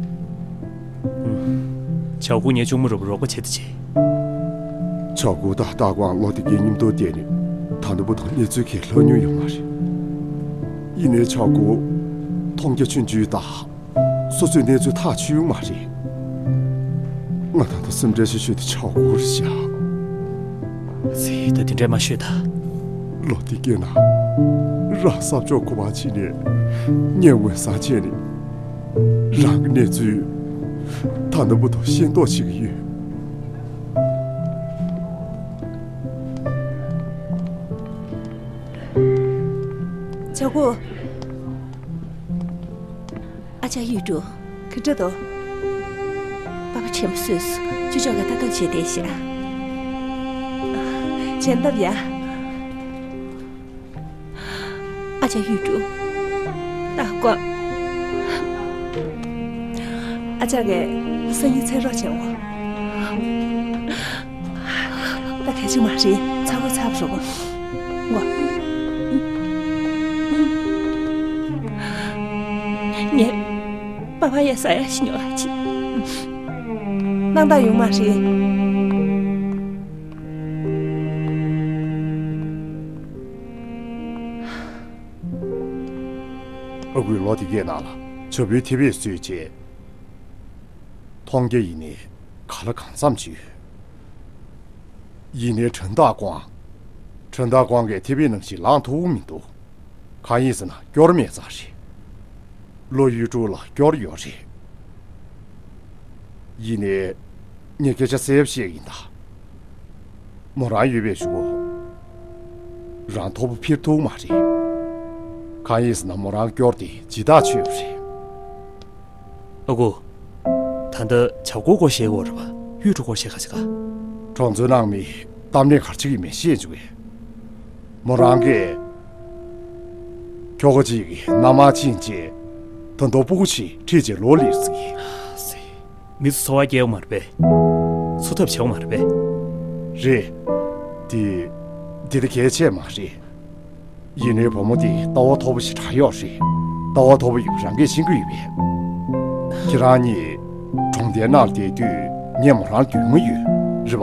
ཆག་གོ་ངའི་གཅུང་མོ་རེད་པ། རོགས་པ་བྱེད་དེ་བྱེད། ཆག་གོ་དང་སྟག་དབང་ལོ་དེ་གའི་མཉམ་དུ་བསྡད་ནས་ད་ལྟ་བར་དུ་གནས་ཚུལ་གང་ཡང་ལྷག་མྱོང་ཡོད་མ་རེད། ཡིན་ནའི་ཆག་གོ་མཐོང་རྒྱ་ཆུང་ཆུང་དང་། སོ་སོའི་གནས་ཚུལ་ཐག་ཆོད་མ་རེད། ང་ད་ལྟ་སེམས་ཁྲལ་ཆེ་ཤོས་དེ་ཆག་གོ་རེད་ཤག་ཟེར་ད་དེ་འདྲས་མ་ཤོད་ད། ལོ་དེ་སྐྱེས་ན་རང་ས་ཕྱོགས་ག་པར་ཕྱིན་ནས་ངས་འོས་བཟང་བྱས་ནས་རང་གི་གནས་ཚུལ་ད་ལྟ་བར་དུ་ཤེས་རྟོགས་བྱེད་ཀྱི་ཡོད། ཆག་གོ། ཨ་ཅག་གཡུ་སྒྲོན། ག་འདྲ་འདུག་པ་པ་དྲན་པ་གསོས་སོང་། ཅོ་ཅོག་གིས་ལྟ་ཐབས་བྱས་བསྡད་ཤག་བྱས་ན་ཐབས་ཡ། ཨ་ཅག་གཡུ་སྒྲོན། ད་ཀོ། ཨ་ཅག་གིས་སང་ཉིན་ཚེ་རོགས་བྱེད་འོ། ད་གལ་ཆེ་མ་རེད། ཚ་བོ་ཚ་བོ་རོགས་གོ། ངས་པ་ཕ་ཡ་ས་ཡ་ཞིག་ཉོ་ཨ་ཅི། སྣང་དག་ཡོང་མ་རེད། ཨ་ཁུས་ལོ་དེ་གའི་ནང་ལ་བྱ་ཕོའི་ཐེ་བེ་གསོས་རྗེས། མཐོང་རྒྱ་ཡིན་ནའི་ག་ལ་གང་འཚམ་ཅིག་ཡོད། ཡིན་ནའི་ཁྲོན་ཐག་ཀོང་། ཁྲོན་ཐག་ཀོང་གིས་ཐེ་བེ་ནང་བཞིན་ལངས་ཐུབ་ཀྱི་མི་འདུག་གང་ཡིན་ཟེར་ན་སྐྱོར་མེད་ཙང་རེད། ལོ་གཡུ་དྲུག་ལ་སྐྱོར་ཡོད་རེད། ཡིན་ནའི། ངས་སྐད་ཆ་གསལ་པོ་བཤད་ཀྱི་ཡིན་ད། མོ་རང་ཡོད་པའི་གཞུག་གུ། རང་ཐོར་བུ་འཕུར་ཐུབ་མ་རེད། གང་ཡིན་ཟེར་ན་མོ་རང་སྐྱོར་དེ་ཇི་ལྟར་ཆོད་པ་རེད། ཨ་ཁུ། ད་ལྟ་བྱ་རྒོད་སྐོར་བཤད་ཀྱི་ཡོད་རེད་པ། གཡུ་དྲུག་སྐོར་བཤད་ག་ཞིག་ག་གྲོང་ཚོའི་ནང་མི་གཏམ་གླེང་ག་རེ་བྱེད་ཀྱི་མེད་ཤེས་བྱུང་བས། མོ་རང་གིས། ཁྱོ་ག་ཅིག་གི་མནའ་མར་ཕྱིན་རྗེས། ད་དུང་སྤུ་གུ་ཅིག་ཁྲིད་རྗེས་ལོག་སླེབས་ཟིན་གྱི། མི་ཚོ་འཚོ་བ་སྐྱེལ་བ་མ་རེད་པས། འཚོ་ཐབས་བྱེད་པ་མ་རེད་པས། རེད། དེ། དེ་ད་གལ་ཆེ་མ་རེད། ཡིན་ནའི་བུ་མོ་དེ་ལྟ་བ་མཐོ་པོ་ཞེ་དྲག་ཡོད་རེད། ལྟ་བ་མཐོ་པོ་ཡོད་པ་རང་གིས་ཤེས་ཀྱི་ཡོད་པས། ཁྱེད་རང་གཉིས་གྲོང་སྡེའི་ནང་བསྡད་དུས་ངས་མོ་རང་མགྱོགས་མོ་ཡོད་རེད་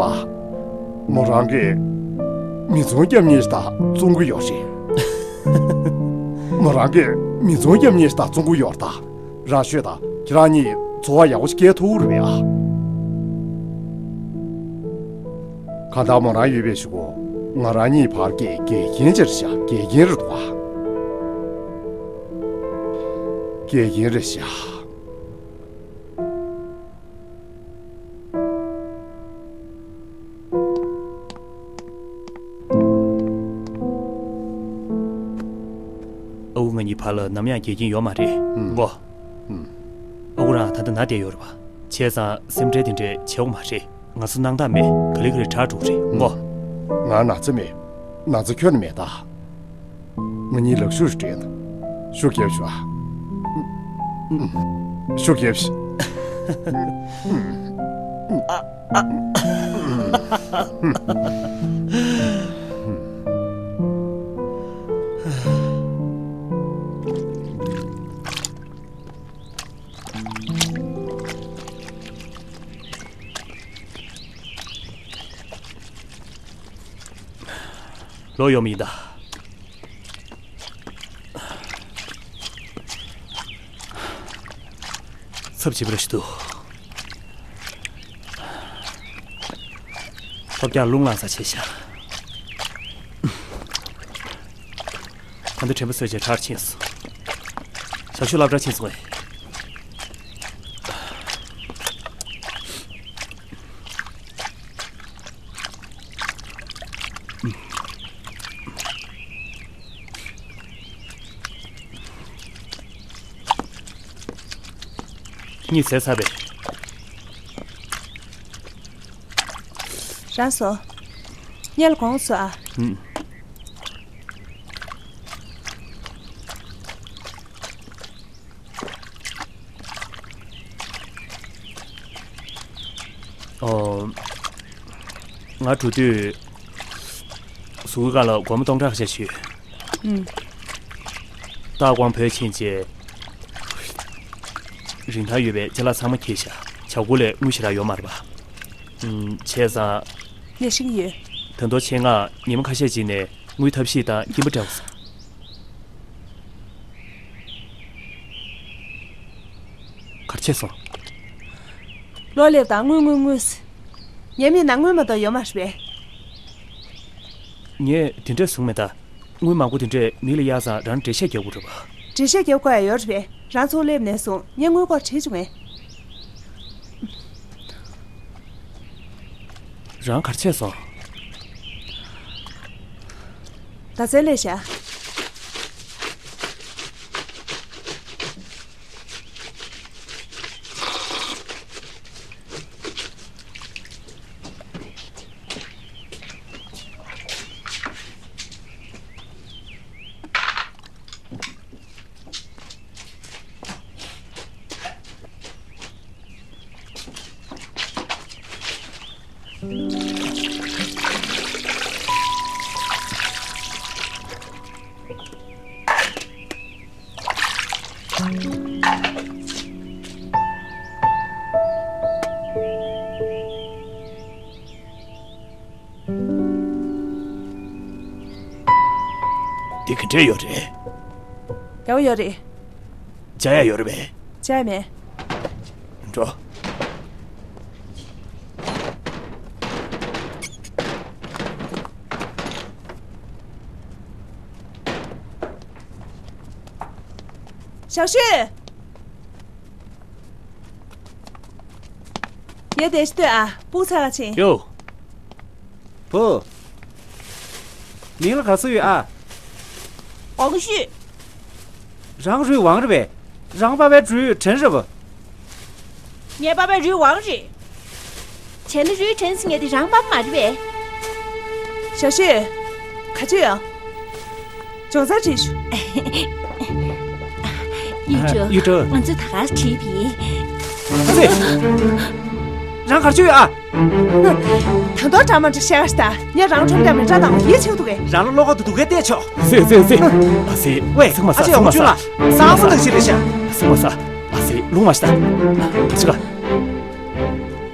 པ། མོ་རང་གིས་མི་ཚང་རྒྱབ་གཉེར་ཞིག་ད་བཙོང་གི་ཡོད་རེད། མོ་རང་གིས་མི་ཚང་རྒྱབ་གཉེར་ཞིག་ད་བཙོང་གི་ཡོད་རེད་ད། རང་ཤོད་ད། ཁྱེད་རང་གཉིས་འཚོ་བ་ཡག་པོ་ཞིག་སྐྱེལ་ཐུབ་རེད་པས་ཨ། གང་ལྟར་མོ་རང་ཡོད་པའི་གཞུག་གུ་ང་རང་གཉིས་བར་གྱི་འགལ་རྐྱེན་ཅིག་རེད་ཤག་འགལ་རྐྱེན་རེད་འདུག་ག་འགལ་རྐྱེན་རེད་ཤག་ཨ་ཁུ་ང་གཉིས་བར་ལ་ནམ་ཡང་འགལ་རྐྱེན་ཡོད་མ་རེད། ཨུམ། གོ། ཨུམ། ཨ་ཁུ་རང་ད་ལྟ་ན་བསྡད་ཡོད་རེད་པ། བྱས་ཙང་སེམས་ཁྲལ་དེ་འདྲས་བྱེད་དགོས་མ་རེད། ང་ཚོ་སྣང་དག་མེད། ག་ལེ་ག་ལེ་དྲག་འགྲོ་གི་རེད། གོ། ང་ན་ཚ་མེད། ན་ཚ་ཁྱོན་ནས་མེད་ད། ང་གཉིས་ལག་ཤུབས་སྤྲད་ན། ཤུགས་རྒྱབ་ཤོག་ཨ། ཤུགས་རྒྱབ་ཤོག་ལོག་ཡོང་མི་ཡིན་ད། ཚབས་ཆེ་བ་རེད་ཤག་འདུག་ཐོབ་རྒྱག་རླུང་ལངས་ས་བྱས་ཤག་ད་ལྟ་དྲན་པ་གསོས་བྱས་གྲྭར་ཕྱིན་སོང་། ཞབས་ཞུ་སློབ་གྲྭར་ཕྱིན་སོང་ངས། གཉིད་སད་ཚར་བས། རང་སོ། གཉིད་ལ་དགོངས་སོ་ཨ། ཨུམ། ཨོ། ང་འགྲོ་དུས། གཟུགས་པོའི་སྒང་ལ་སྒོར་མོ་སྟོང་ཕྲག་ཁ་ཤས་ཤིག་ཡོད། ཨུམ། ཏ་ཀོང་བོད་ཕྱིན་རྗེས། རིན་ཐང་ཡོད་པའི་ཅ་ལག་ཚང་མ་ཁྱེར་བཞག་བྱ་རྒོད་ལས་དངུལ་ཞེ་དྲག་ཡོད་མ་རེད་པ། ཨུམ། བྱས་ཙང་། ངས་ཤེས་ཀྱི་ཡོད། ད་དུང་ཆེད་མངགས་ཉི་མ་ཁ་ཤས་ཅིག་ནས་དངུལ་ཐབས་ཤེས་དང་སྐྱིན་པ་སྤྲད་དགོས་སོང་། ག་རེ་བྱས་སོང་། ལོག་སླེབས་དང་དངུལ་དངུལ་དངུལ། ངའི་མིག་ནང་དངུལ་མ་གཏོགས་ཡོད་མ་རེད་པས། ངས་དེ་འདྲས་བཟུང་མེད་ད། དངུལ་མང་པོ་དེ་འདྲས་མིག་ལ་གཡར་ཙང་རང་འགྲེལ་བཤད་རྒྱག་དགོས་རེད་པ། འགྲེལ་བཤད་རྒྱག་དགོས་ཡ་ཡོད་རེད་པས། རང་ཚུར་སླེབས་ནས་བཟུང་ངས་དངུལ་སྐོར་དྲིས་བྱུང་ངས། རང་ག་རེ་བྱས་སོང་། རྡ་སའི་ལས་བྱ། འདི་ག་འདྲས་ཡོད་རེད། ཡག་པོ་ཡོད་རེད། བཅག་ཡག་ཡོད་རེད་པས། བཅག་ཡག་མེད། འགྲོ། ཞའོ་ཤུན། ངས་བདེ་ཞིག་ལྟོས་ཨ། སྤུ་གུ་འཚོལ་ག་ཕྱིན། ཡོ། བུ། མིང་ལ་ག་ཚོད་ཡོད་ཨ། ཝང་ཞུས། རང་རུས་ཝང་རེད་པས། རང་པ་ཕའི་རུས་ཁྲེན་རེད་པ། ངའི་པ་ཕའི་རུས་ཝང་རེད། བྱས་ན་རུས་ཁྲེན་ཟེར་མཁན་དེ་རང་པ་ཕ་མ་རེད་པས། ཞའོ་ཤུན། ག་ཚོད་ཡོད། ཅུང་ཟད་བྲིས་ཤོག་ཡུས་ཀྲོ། ཡུས་ཀྲོ། ང་ཚོས་ད་ག་བྲིས་པས། ཨ་ཙི། རང་ག་ཚོད་ཡོད་ཨ། ད་དུང་འདྲ་མི་འདྲ་བཤད་ཤག་ད། ངས་རང་ཁྲོམ་རྒྱག་མི་འདྲ་དང་ཡིད་ཆེས་འདུག་གས། རང་ལ་བློ་ཁ་དུ་སྡུག་གས་བལྟས་ཆོག་ཨ་ཙི་ཨ་ཙི་ཨ་ཙི། ཨ་ཙི། ཝེ། ཨ་ཙི་ཡོང་ཆུ་ལ། སང་མོ་ནང་བཞིན་རེད་ཤག་ཨ་ཙི་མ་ཟ། ཨ་ཙི་ལུང་མ་ཤ་ད། ཨ་ཅི་ག་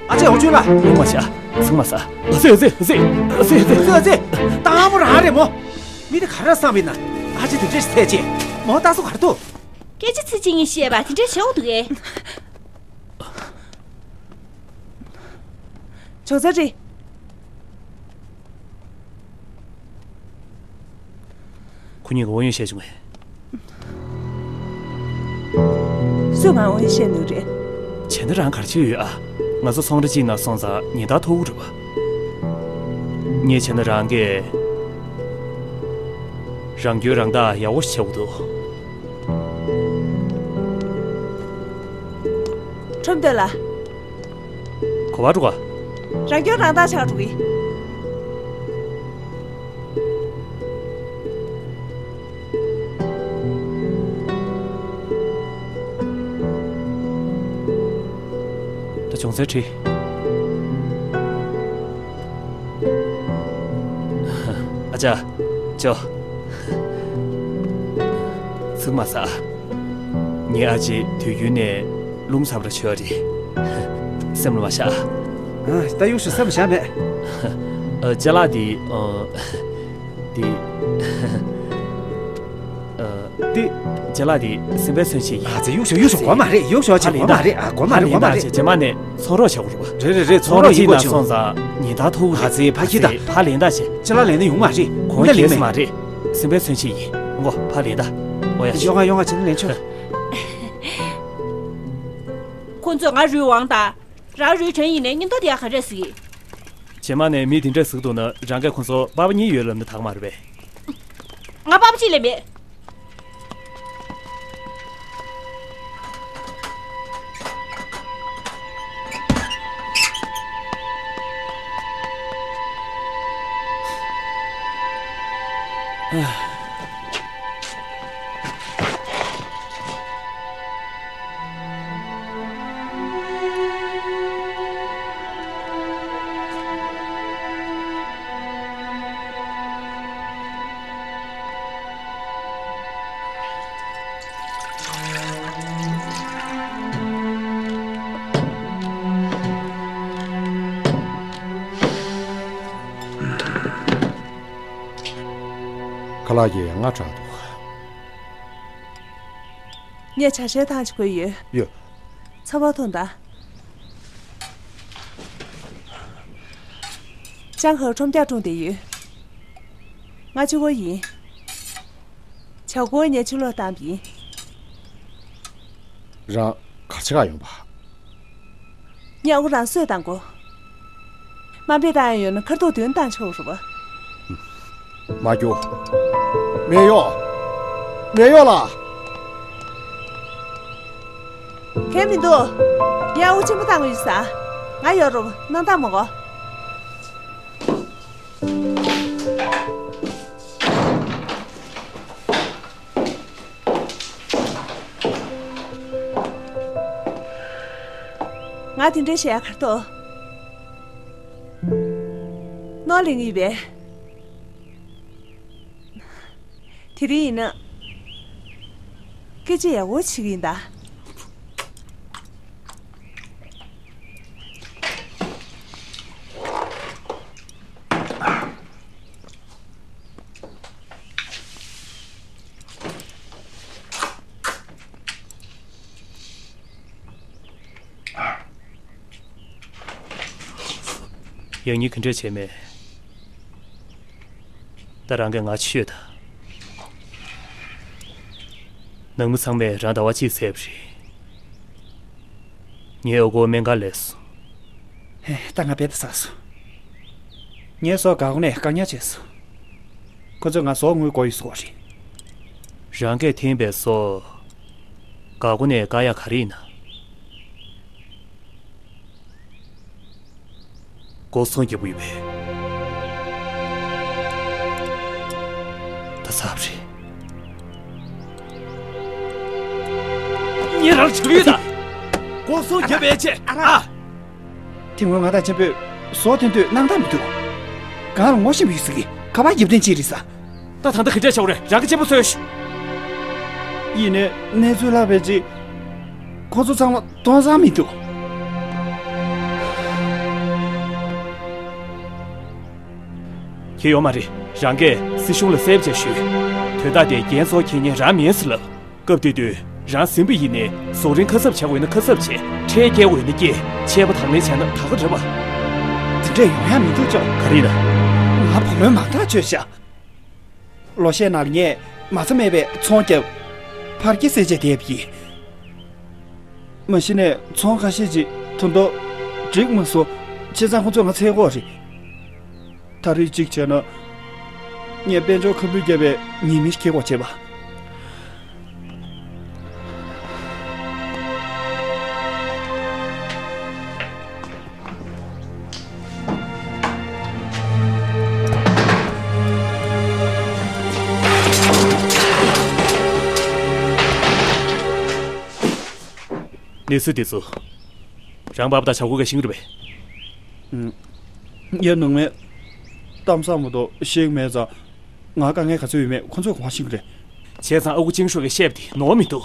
ཨ་ཅེ་ཡོང་ཆུ་ལ། ངོ་མ་ཤ། ཚང་མ་ཟ། ཨ་ཙི་ཨ་ཙི་ཨ་ཙི་ཨ་ཙི་ཨ་ཙི། ཨ་ཙི་ཨ་ཙི། སྟག་མོ་རང་རེད་མོ། མི་དེ་ག་རེ་བསམ་པའི་ན། ཨ་ཅེ་དེ་འདྲས་ཟེར་ཅེ། མོ་ལྟ་སོ་གར་འདུག་སྐད་ཆ་ཚིག་གཅིག་གཉིས་བཤད་པ་དེ་འདྲས་བྱེད་འོ་འདུག་གས། ཅོག་ཙེ་རེད། ཁོ་གཉིས་ཀྱིས་ཨོ་ཡོན་བཤད་བྱུང་ངས། སུས་ང་ཨོ་ཡོན་བཤད་ནུས་རེད། བྱས་ན་རང་གར་བྱེད་ཡོད་ཨ། ང་ཚོ་ཚོང་ར་གཅིག་ནང་སོང་ཙང་ཉེན་བརྡ་ཐོབ་གི་རེད་པ། ངས་བྱས་ན་རང་གིས་རང་སྐྱོན་རང་བདག་ཡག་པོ་ཞིག་བྱེད་དགོས་འདུག་ཁྲོམ་སྡོད་ལ། ག་པར་འགྲོ་ག་རང་སྐྱོན་རང་བདག་ཆགས་འགྲོ་གི། ད་ཅུང་ཟད་ཁྲིད། ཨ་ཅག་ཅོ། ཚིག་མ་ཟ། ངའི་ཨ་ཅེ་དུས་རྒྱུན་ནས་རླུང་འཚུབ་ར་ཆོད་རེད། སེམས་ལ་མ་བཞག་ཨ། ད་གཡུག་ཞིག་སེམས་བཞག་མེད། ཨ། ཅ་ལག་འདི། ཨ། འདི། ཨ། འདི། ཅ་ལག་འདི་སེམས་པའི་མཚོན་བྱེད་ཡིན། ཨ་ཙི། གཡུག་ཞིག་གཡུག་ཞིག་དགོས་མ་རེད། གཡུག་ཞིག་ཨ་ཅེ། དགོས་མ་རེད། ཨ། དགོས་མ་རེད། དགོས་མ་རེད། རྗེས་མ་ནས་ཚོང་རོགས་བྱ་དགོས་རེད་པ། རེད་རེད་རེད། ཚོང་རོགས་ཡིན་དགོས་བྱུང་། ཚོང་རོགས་ཡིན་ན་སོང་ཙང་ཉེན་བརྡ་ཐོབ་གི་རེད། ཨ་ཙི། ཕ་གི་ད། ཕ་ལེན་ད་བྱེད། ཅ་ལག་ལེན་ན་ཡོང་མ་རེད། ཁོང་ད་ལེན་མ་རེད། སེམས་པའི་མཚོན་བྱེད་ཡིན། ངོ་ཕ་ལེན་ད། ཨོ་ཡ། ཡོང་ང་ཡོང་ང་བྱས་ན་ལེན་ཆོག་ཁོ་ཚོས་ང་རུས་ཝང་དང་། རང་རུས་ཁྲེན་ཡིན་ནའི་སྙིང་སྟོབས་དེ་ཡག་ག་རེ་ཟིག་རྗེས་མ་ནས་མི་དེ་འདྲ་ཟིག་འདུག་ན་རང་གིས་ཁོ་ཚོ་པ་ཕ་གཉིས་ཡོད་ལབ་ན་དག་མ་རེད་པས། ང་པ་ཕ་གཅིག་ལས་མེད། ཁ་ལག་གིས་ང་དྲག་འདུག་ངས་ཇ་ཤེལ་ཐང་ཅིག་བསྐོལ་ཡོད། ཡོད། ཚ་བ་ཐོངས་དང་། ལྕང་ཁར་ཁྲོམ་རྒྱག་སྒྲུང་བསྡད་ཡོད། ང་གཅིག་པོ་ཡིན། བྱ་རྒོད་ངས་ཕྱིར་ལོག་བཏང་བ་ཡིན། རང་གར་ཕྱེད་ཀ་ཡོང་པ། ངས་ཨ་ཁུ་རང་གསོས་བཏང་གོ། དམའ་འབེབས་བཏང་ཡ་ཡོད་ན་ཁ་ཐུག་མདུན་བཏང་ཆོག་རེད་པ། མ་རྒྱུག་མེ་གཡོག་མེ་གཡོག་ལགས། གལ་མི་འདུག་ངས་ཨ་ཁུ་ཆེན་པོ་བཏང་གི་ཡོད་ས། ང་ཡོད་རུང་སྣང་དག་མ་དགོས། ང་དེ་འདྲ་བྱེད་ཡ་ག་རེ་འདུག་རྣོ་ལེན་གི་ཡོད་པས། དེ་རིང་ཡིན་ན། སྐད་ཆ་ཡག་པོ་བྱེད་ཀྱི་ཡིན་ད། ཡང་སྙིང་ག་འདྲས་བྱས་མེད། ད་རང་གིས་ང་ཆེ་ཤོས་དང་། ནང་མི་ཚང་མས་རང་ཟླ་བ་གཅིག་བསད་པ་རེད། ངའི་ཨ་ཁུ་སྨན་ཁང་ལས་སོང་། ཧེ། ད་ང་རྦད་དེ་ཚར་སོང་། ངའི་སྲོག་འགག་སྒོ་ནས་བཀག་ཉར་བྱས་སོང་། ཁོ་ཚོས་ང་ཟོག་དངུལ་དགོས་ཡོད་ཟེར་བ་རེད། རང་གིས་འཐེན་པའི་སྲོག་འགག་སྒོ་ནས་བཀག་ཡག་ག་རེ་ཡིན་ན། སྒོ་སྲུང་རྒྱབ་ཀྱི་ཡོད་པས། ད་ཚར་བ་རེད། ངས་རང་ཆགས་ཡོད་ད། སྒོ་སྲུང་རྒྱབ་པའི་ཆེད་ཨ། དེ་སྔོན་ང་དང་གཅེན་པོས་ཟོག་འཐེན་དུས་སྣང་དག་མི་འདུག་གང་ལ་ངོ་ཤེས་པ་ཡོད་ཟེར་གི། ག་པར་རྒྱབ་རྟེན་ཅིག་རེད་ཟེ། ད་ད་ལྟ་ག་འདྲས་བྱ་བ་རེད། རང་གི་གཅེན་པོ་གསོས་ཤིག་ཡིན་ནའི་གནས་ཚུལ་ལྷག་པའི་རྗེས། ཁོ་ཚོ་ཚང་མ་སྟོང་ཚང་མི་འདུག་ཁྱེད་ཡོད་མ་རེད། རང་གིས་སྲིད་གཞུང་ལ་གསལ་པོ་བྱས་ཞུས། དོན་དག་དེ་རྒྱན་ཚོགས་འཁྱེར་མཁན་རང་མིན་ཟེར་ལབ། སྐབས་དེ་དུས་རང་ཟིན་པ་ཡིན་ནའི་ཟོག་རིན་ཁ་གསབ་བྱེད་དགོས་ན་ཁ་གསབ་བྱེད། ཁྲལ་སྐྱེལ་དགོས་ན་སྐྱེལ། ཆད་པ་དང་ལེན་བྱས་ན་ད་ག་རེད་པ། དེ་འདྲས་ཡོང་ཡ་མི་འདུག་ཅོ། ག་རེ་ཡིན་ན། ང་བུ་ལོན་མང་དྲགས་བཅོལ་ཤག་ལོ་ཤས་ནང་ལ་ངས་མ་རྩ་མེད་པའི་ཚོང་བརྒྱབ། ཕར་སྐྱེད་སྲིད་བྱས་བསྡད་པ་ཡིན། མ་གཞི་ནས་ཚོང་ཁ་ཤས་ཅིག་ད་དུང་འགྲིག་མ་སོང་། བྱས་ཙང་ཁོ་ཚོས་ང་འཚོལ་གྱི་ཡོད་རེད། ད་རེས་གཅིག་བྱས་ན། ངས་དཔལ་འབྱོར་ཁ་འབུལ་བརྒྱབ་པའི་ཉེས་མིང་ཞིག་འཁྱེར་དགོས་བྱས་པ། གནས་ཚུལ་འདི་ཚོ། རང་པ་ཕ་དང་བྱ་རྒོད་ཀྱིས་ཤེས་ཀྱི་རེད་པས། ཨུམ། ངས་ནང་མི་གཏམ་བཟང་མ་གཏོགས་ཤེས་ཀྱི་མེད་ཙང་། ང་དཀའ་ངལ་ག་ཚོད་ཡོད་མེད་ཁོ་ཚོས་གང་ཤེས་ཀྱི་རེད། བྱས་ཙང་ཨ་ཁུ་ཅིང་ཧྲུའེ་གིས་བཤད་པ་དེ་ནོར་མི་འདུག་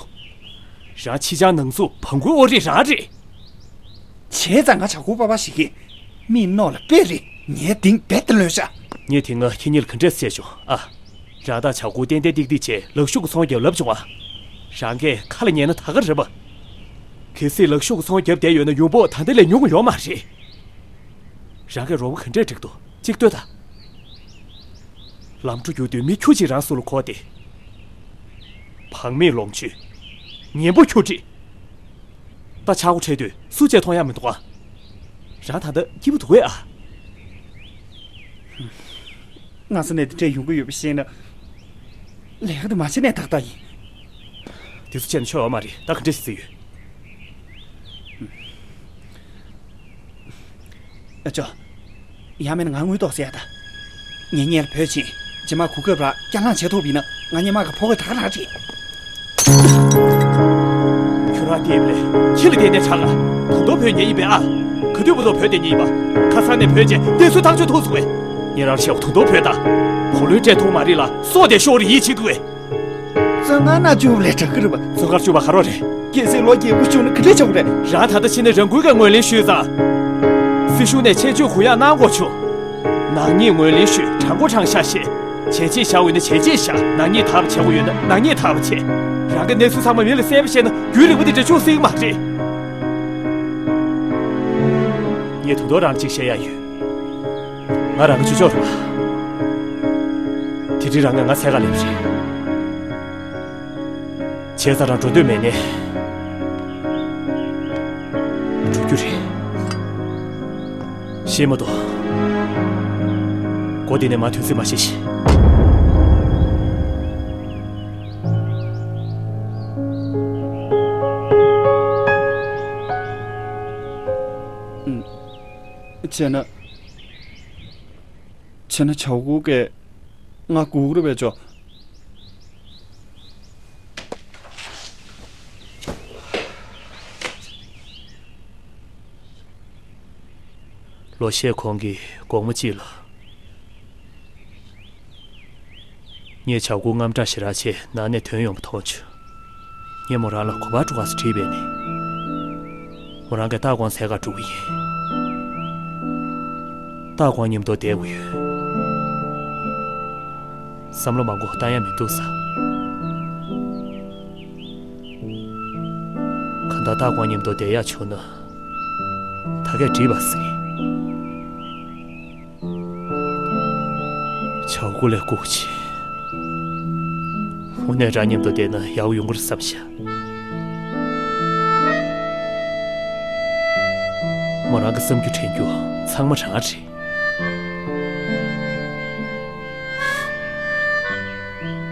རང་ཕྱི་བྱང་ནང་བཙུགས་བང་རྒོད་ཨོ་རིག་རང་རེད། བྱས་ཙང་ང་བྱ་རྒོད་པ་ཕ་ཞིག་གིས་མིག་རྣོ་ལ་དཔེ་རེད། ངའི་གདིང་རྦད་དེ་ལོན་ཤག་ངས་དེ་སྔ་ཁྱེད་གཉིས་ལ་ག་འདྲས་བཤད་བྱུང་ཨ། རང་དང་བྱ་རྒོད་ཏན་ཏན་ཏིག་ཏིག་བྱས་ལག་ཤུབས་ཀྱི་ཚོང་རྒྱབ་ལབ་བྱུང་ཨ། རང་གིས་ཁ་ལ་ཉན་ན་ད་ག་རེད་པ། གལ་སྲིད་ལག་ཤུབས་ཀྱི་ཚོང་རྒྱབ་བསྡད་ཡོད་ན་ཡོང་འབབ་ད་ལྟ་ལས་ཉུང་གི་ཡོད་མ་རེད། རང་གིས་རོགས་པ་ག་འདྲས་སྒྲིག་འདུག་གཅིག་ལྟོས་དང་། ལམ་འགྲོ་རྒྱུག་དུས་མི་ཁྱུ་གཅིག་རང་ཟུར་ལ་འཁོར་ཏེ། བག་མེད་ལོངས་སྤྱོད། ངན་པོ་ཁྱུ་སྒྲིག་ད་ཆག་སྒོ་འཕྲད་དུས་སུ་གཅིག་མཐོང་ཡ་མི་འདུག་ཨ། རང་ད་ལྟ་སྐྱིད་པོ་འདུག་གས་ཨ། སྔ་ས་ནས་དེ་འདྲས་ཡོང་གི་ཡོད་པ་ཤེས་ན། ལས་ཀ་དེ་མ་བྱས་ནས་ཏག་ཏག་ཡིན། དེ་ཚོ་བྱས་ན་ཆོག་ཡོད་མ་རེད། ད་ག་འདྲས་ཞིག་བརྩི་ཡོད། ཨ་ཅོ། ཡང་མིན་ན་ང་དངུལ་ཏོག་ཙམ་ཡ་ད། ངས་སྔོན་ལ་བོད་ཕྱིན། རྗེས་མ་གོ་སྐབས་རག་སྐྱབས་ལངས་བྱེད་ཐུབ་པ་ཡིན་ན་ང་སྔོན་མ་གི་ཕོ་རྒོད་ད་ག་རང་རེད། ཁྱོད་རང་དེ་ལས་ཁྱི་ལ་བསྡད་ནས་ཆགས་ལ་ད་དུང་བོད་ཉལ་ཡིན་པས་ཨ། ག་དུས་བར་དུ་བོད་བསྡད་ཉེན་ཡིན་པ། ཁ་སང་ནས་བོད་ཀྱི་གནས་ཚུལ་ཐག་གཅོད་ཐུབ་སོང་བས། ངས་རང་བཤད་པ་ད་དུང་བོད་ད། བུ་ལོན་སྤྲད་ཐུབ་མ་རེད་ལ་སྲོག་དེ་ཤོར་ཡིད་ཆེས་འདུག་བས། བཙོན་ཁང་ནང་བཅུག་ལས་དྲག་གི་རེད་པ། བཙོན་ཁང་བཅུག་པ་ག་རེ་རེད། གལ་སྲིད་ལོ་རྒྱས་པོ་བྱུང་ན་ག་འདྲས་བྱུང་རེད། རང་ད་ལྟ་ཕྱིན་ནས་རང་འགུལ་གྱིས་ངོས་ལེན་ཞུས་ཙང་། སྲིད་གཞུང་ནས་ཆེད་བཅུག་གུ་ཡངས་གནང་དགོས་བྱུང་། ནག་ཉེས་ངོས་ལེན་ཞུས། དྲང་པོ་དྲང་བཞག་བཤད། བྱས་རྗེས་བཞག་འོས་ན་བྱས་རྗེས་བཞག་ནག་ཉེས་དག་པ་བྱེད་དགོས་ཡོད་ན་ནག་ཉེས་དག་པ་བྱེད། རང་གི་གནས་ཚུལ་ཚང་མ་མི་ལ་གསལ་པོ་བཤད་ན་རྒྱུན་རིང་པོ་འདི་འདྲ་བྱུང་སྲིད་ཀྱི་མ་རེད། ངས་དུང་དུང་རང་ལ་གཅིག་བཤད་ཡ་ཡོད། ང་རང་གི་ཇུས་ཆོག་རེད་པ། དེ་རིང་རང་གིས་ང་འཚོལ་ག་སླེབས་རེད། བྱས་ཙང་རང་འགྲོ་འདོད་མེད་ནའི་འགྲོ་རྒྱུ་རེད། ཤེས་མ་གཏོགས། སྒོ་འདི་ནས་མར་ཐོན་སྲིད་མ་ཤེས་ཤིང་། བྱས་ན། བྱས་ན་བྱ་རྒོད་ཀྱིས་ང་སྒུག་རེ་བས་ཆོག་ལོ་ཤས་གོང་གི་དགོང་མོ་གཅིག་ལ། ངས་བྱ་རྒོད་དངངས་སྐྲག་ཞེ་དྲག་བྱས་ནང་ནས་ཐོན་ཡོང་བ་མཐོང་བྱུང་། ངས་མོ་རང་ལ་ག་པར་འགྲོ་ག་ཟེར་དྲིས་པས་ནི། མོ་རང་གིས་སྟག་ཁོང་འཚོལ་ག་འགྲོ་གི་ཡིན། སྟག་ཁོང་མཉམ་དུ་བསྡད་དགོས་ཡོད། བསམ་བློ་མང་པོ་བཏང་ཡ་མི་འདུག་ས། གང་ལྟར་སྟག་ཁོང་མཉམ་དུ་བསྡད་ཡག་བྱུང་ན། ད་གས་འགྲིག་པ་ཟེར། ཨ་ཁུ་ལས་སྐུ་ཆེ། དངོས་གནས་རང་མཉམ་དུ་བསྡད་ན་ཡག་པོ་ཡོང་གི་རེད་བསམ་ཤག་མོ་རང་གི་བསམ་རྒྱུ་དྲན་རྒྱུ་ཚང་མ་རང་རེད།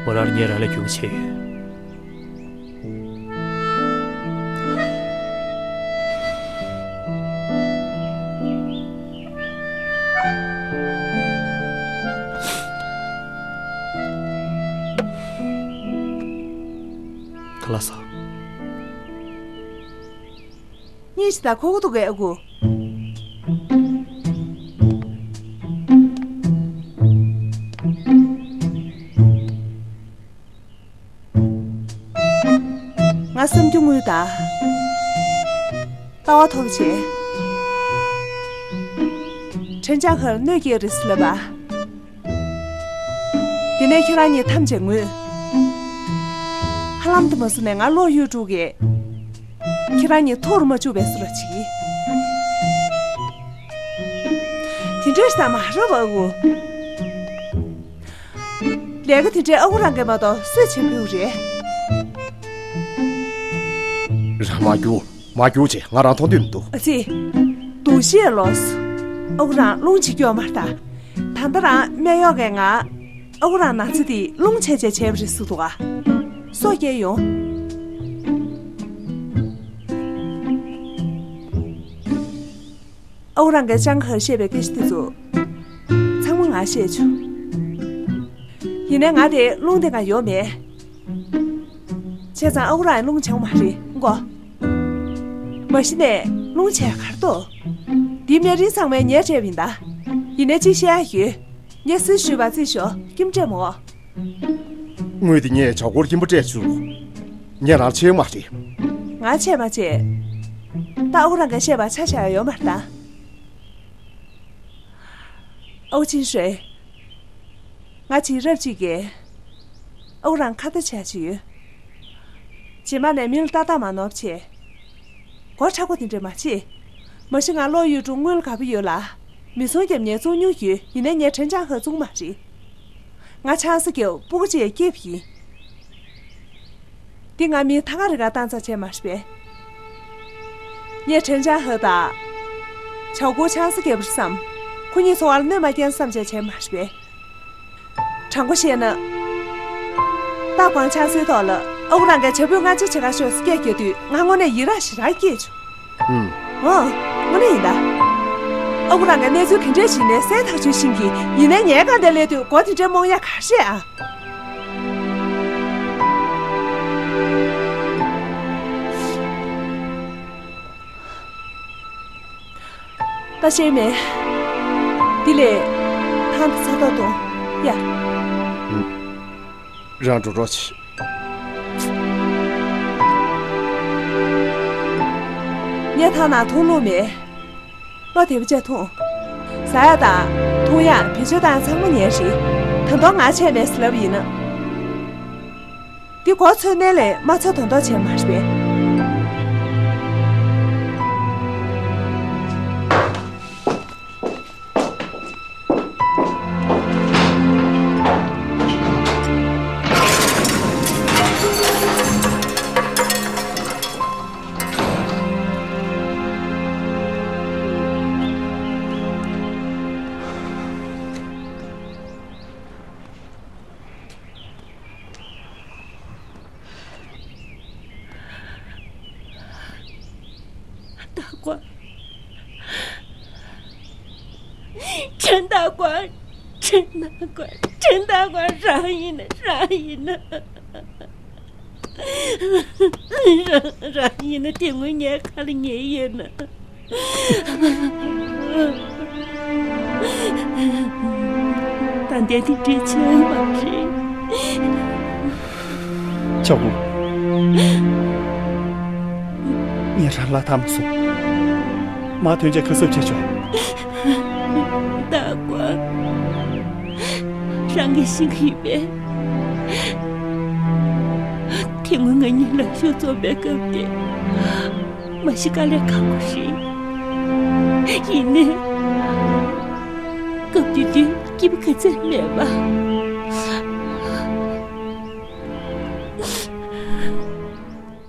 མོ་རང་ལ་ངས་རང་ལས་སྐྱོན་བྱས་ཡོད། ཁ་ལག་ཟ། གཉིད་ཞིག་ད་ཁོག་གི་འདུག་གས་ཨ་ཁུ། ང་བསམ་རྒྱུ་དངུལ་དང་། ལྟ་བ་ཐོབ་བྱས། ཁྲེན་ཅང་ཧར་གནོད་སྐྱེལ་རེད་ཟེར་ལབ་པ། དེ་ནས་ཁྱེད་རང་གཉིས་ཐམས་ཅད་ངུས། ཧ་ལམ་དུ་མ་སུ་ནས་ང་བློ་ཡུལ་དཀྲུག་གེ། ཁྱེད་རང་གཉིས་ཐུགས་རུ་མ་བཅུག་པའི་བཟོ་འདྲ་བྱེད་ཀྱི། དེ་འདྲ་ཞིག་ད་མ་རེད་པ་ཨ་ཁུ། ལས་ཀ་དེ་འདྲའི་ཨ་ཁུ་རང་གིས་མ་གཏོགས་སུས་བྱེད་ཕོད་རེད། རང་མ་རྒྱུག་མ་རྒྱུག་ཅེས་ང་རང་མཐོང་འདོད་མི་འདུག་ཨ་ཙི། སྡུག་ཤེས་ལོས། ཨ་ཁུ་རང་རླུང་ཆེ་སྐྱོ་མ་ལྟ། ད་ལྟ་རང་སྨན་གཡོག་གིས་ང་། ཨ་ཁུ་རང་ན་ཚ་དེ་རླུང་ཆེ་ཆེ་བྱས་པ་རེད་ཟེར་འདུག་ག་སོ་སྐྱེལ་ཡོང་། ཨ་ཁུ་རང་གིས་ཅང་ཁར་བཤད་པའི་སྐད་ཆ་དེ་ཚོ། ཚང་མ་ང་ཤེས་བྱུང་། ཡིན་ནའི་ང་དེ་རླུང་དེ་ག་ཡོད་མེད། བྱས་ཙང་ཨ་ཁུ་རང་རླུང་ཆེ་བོ་མ་རེད་མགོ། མ་གཞི་ནས་རླུང་ཆེ་ག་རེ་འདུག་འདི་སྨན་རིན་ཚང་མའི་ངས་སྤྲད་པ་ཡིན་ད། ཡིན་ནའི་གཅིག་བཤད་ཡ་ཡོད། ངས་སུས་ཞུས་པ་རྩིས་ཞོག་ཁྱིམ་སྤྲད་མོ། དངུལ་དེ་ངས་བྱ་སྒོར་ཁྱིམ་པ་སྤྲད་བཅུག་ངས་རང་ཆེ་མ་རེད། ང་ཆེ་མ་ཆེ། ད་ཨ་ཁུ་རང་གིས་བཤད་པ་ཆ་བཞག་ཡོད་མ་རེད་ད། ཨའུ་ཆིན་ཧྲེ། ང་བྱས་རབས་གཅིག་གིས། ཨའུ་རང་ཁ་བརྡ་བྱ་བྱེད་ཡོད། རྗེས་མ་ནས་མི་ལ་ཏག་ཏག་མ་ནོར་བྱས། མགོ་མཁྲེགས་པོ་དེ་འདྲ་མ་བྱེད། མ་གཞི་ང་ལོ་ཡུལ་གྲུ་དངུལ་དགའ་པོ་ཡོད་ལ། མི་ཚོང་རྒྱབ་ཉེས་བཙུགས་མྱོང་ཡོད་ཡིན་ནའི་ངས་དྲན་ཅང་ཧ་བཙུགས་མ་རེད། ང་ཆང་ས་རྒྱབ་སྤུ་གུ་གཅིག་སྐྱེས་པ་ཡིན། འདི་ང་མི་ཐང་ག་རི་ག་བཏང་ཚར་བྱས་མ་རེད་པས། ངས་དྲན་ཅང་ཧ་དང་། ཆའོ་གོ་ཆང་ས་རྒྱབ་པར་བསམ། ཁོ་གཉིས་འཚོ་བར་གནོད་མ་སྐྱེལ་བསམ་བྱས་བྱས་མ་རེད་པས། དྲང་པོ་བཤད་ན། ཏཱ་ཀོང་ཆང་སའི་ཐོག་ལ་ཨ་ཁུ་རང་གིས་བྱ་སྤུས་སྔ་ཕྱི་བྱེད་ག་ཤོག་སྐད་རྒྱག་དུས་ང་དངོས་གནས་ཡི་རངས་ཞེ་དྲག་སྐྱེས་བྱུང་། ཨུམ། ཨོ། དངོས་གནས་ཡིན་ད། ཨ་ཁུ་རང་གིས་གནས་ཚུལ་ག་འདྲས་ཞིག་ནས་གསལ་ཐག་ཆོད་ཤེས་ཀྱི་ཡིན་ནའི་ངའི་སྒང་དེར་སླེབས་དུས་མགོ་དེ་འདྲའི་རྨོངས་ཡ་ག་རེ་རེད་ཨ། ད་ཤེས་མེད། འདི་ལས་ཐང་དུ་ཚ་ཐོག་གཏོང་ཡ། རང་འགྲོ་རོགས་བྱེད། ངས་ཐང་ནང་འཐུང་ལུགས་མེད། བློ་བདེ་པོ་བྱས་འཐུང་། ཟ་ཡ་དང་འཐུང་ཡ་བེད་སྤྱོད་བཏང་ཚང་མ་ངའི་རེད། ད་དུང་ང་ཆད་མེད་ཟེར་ལབ་ཡིན་ན། འདི་གོ་ཚོད་གནས་ལས་མ་ཚོད་དོན་དོ་བྱས་མ་རེད་པས། ཏཱ་ཀོང་། ཁྲིན་ཏཱ་ཀོང་། ཁྲིན་ཏཱ་ཀོང་། ཁྲིན་ཏཱ་ཀོང་། རང་ཡིན་ན། རང་ཡིན་ན། རང་རང་ཡིན་ན་དེ་སྔོན་ངའི་ཁ་ལ་ཉལ་ཡོད་ན། ད་ལྟའི་དེ་འདྲའི་ཆེ་བ་མ་རེད། ཆོག་གོ། ངས་རང་ལ་ཐག་མ་སོང་། མ་ཐོན་ཆ་ཁ་གསབ་བྱེད་ཆོག་ཏཱ་ཀོང་། རང་གིས་ཤེས་ཀྱི་ཡོད་པས། དེ་སྔོན་ང་གཉིས་ལག་ཤོབ་རྩོམ་པའི་སྐབས་དེ། མ་གཞི་དཀའ་ལས་ཁག་པོ་རེད། ཡིན་ནའི། སྐབས་དེ་དུས་ སྐྱིད་པོ་ག་ཚོད་མེད་པ།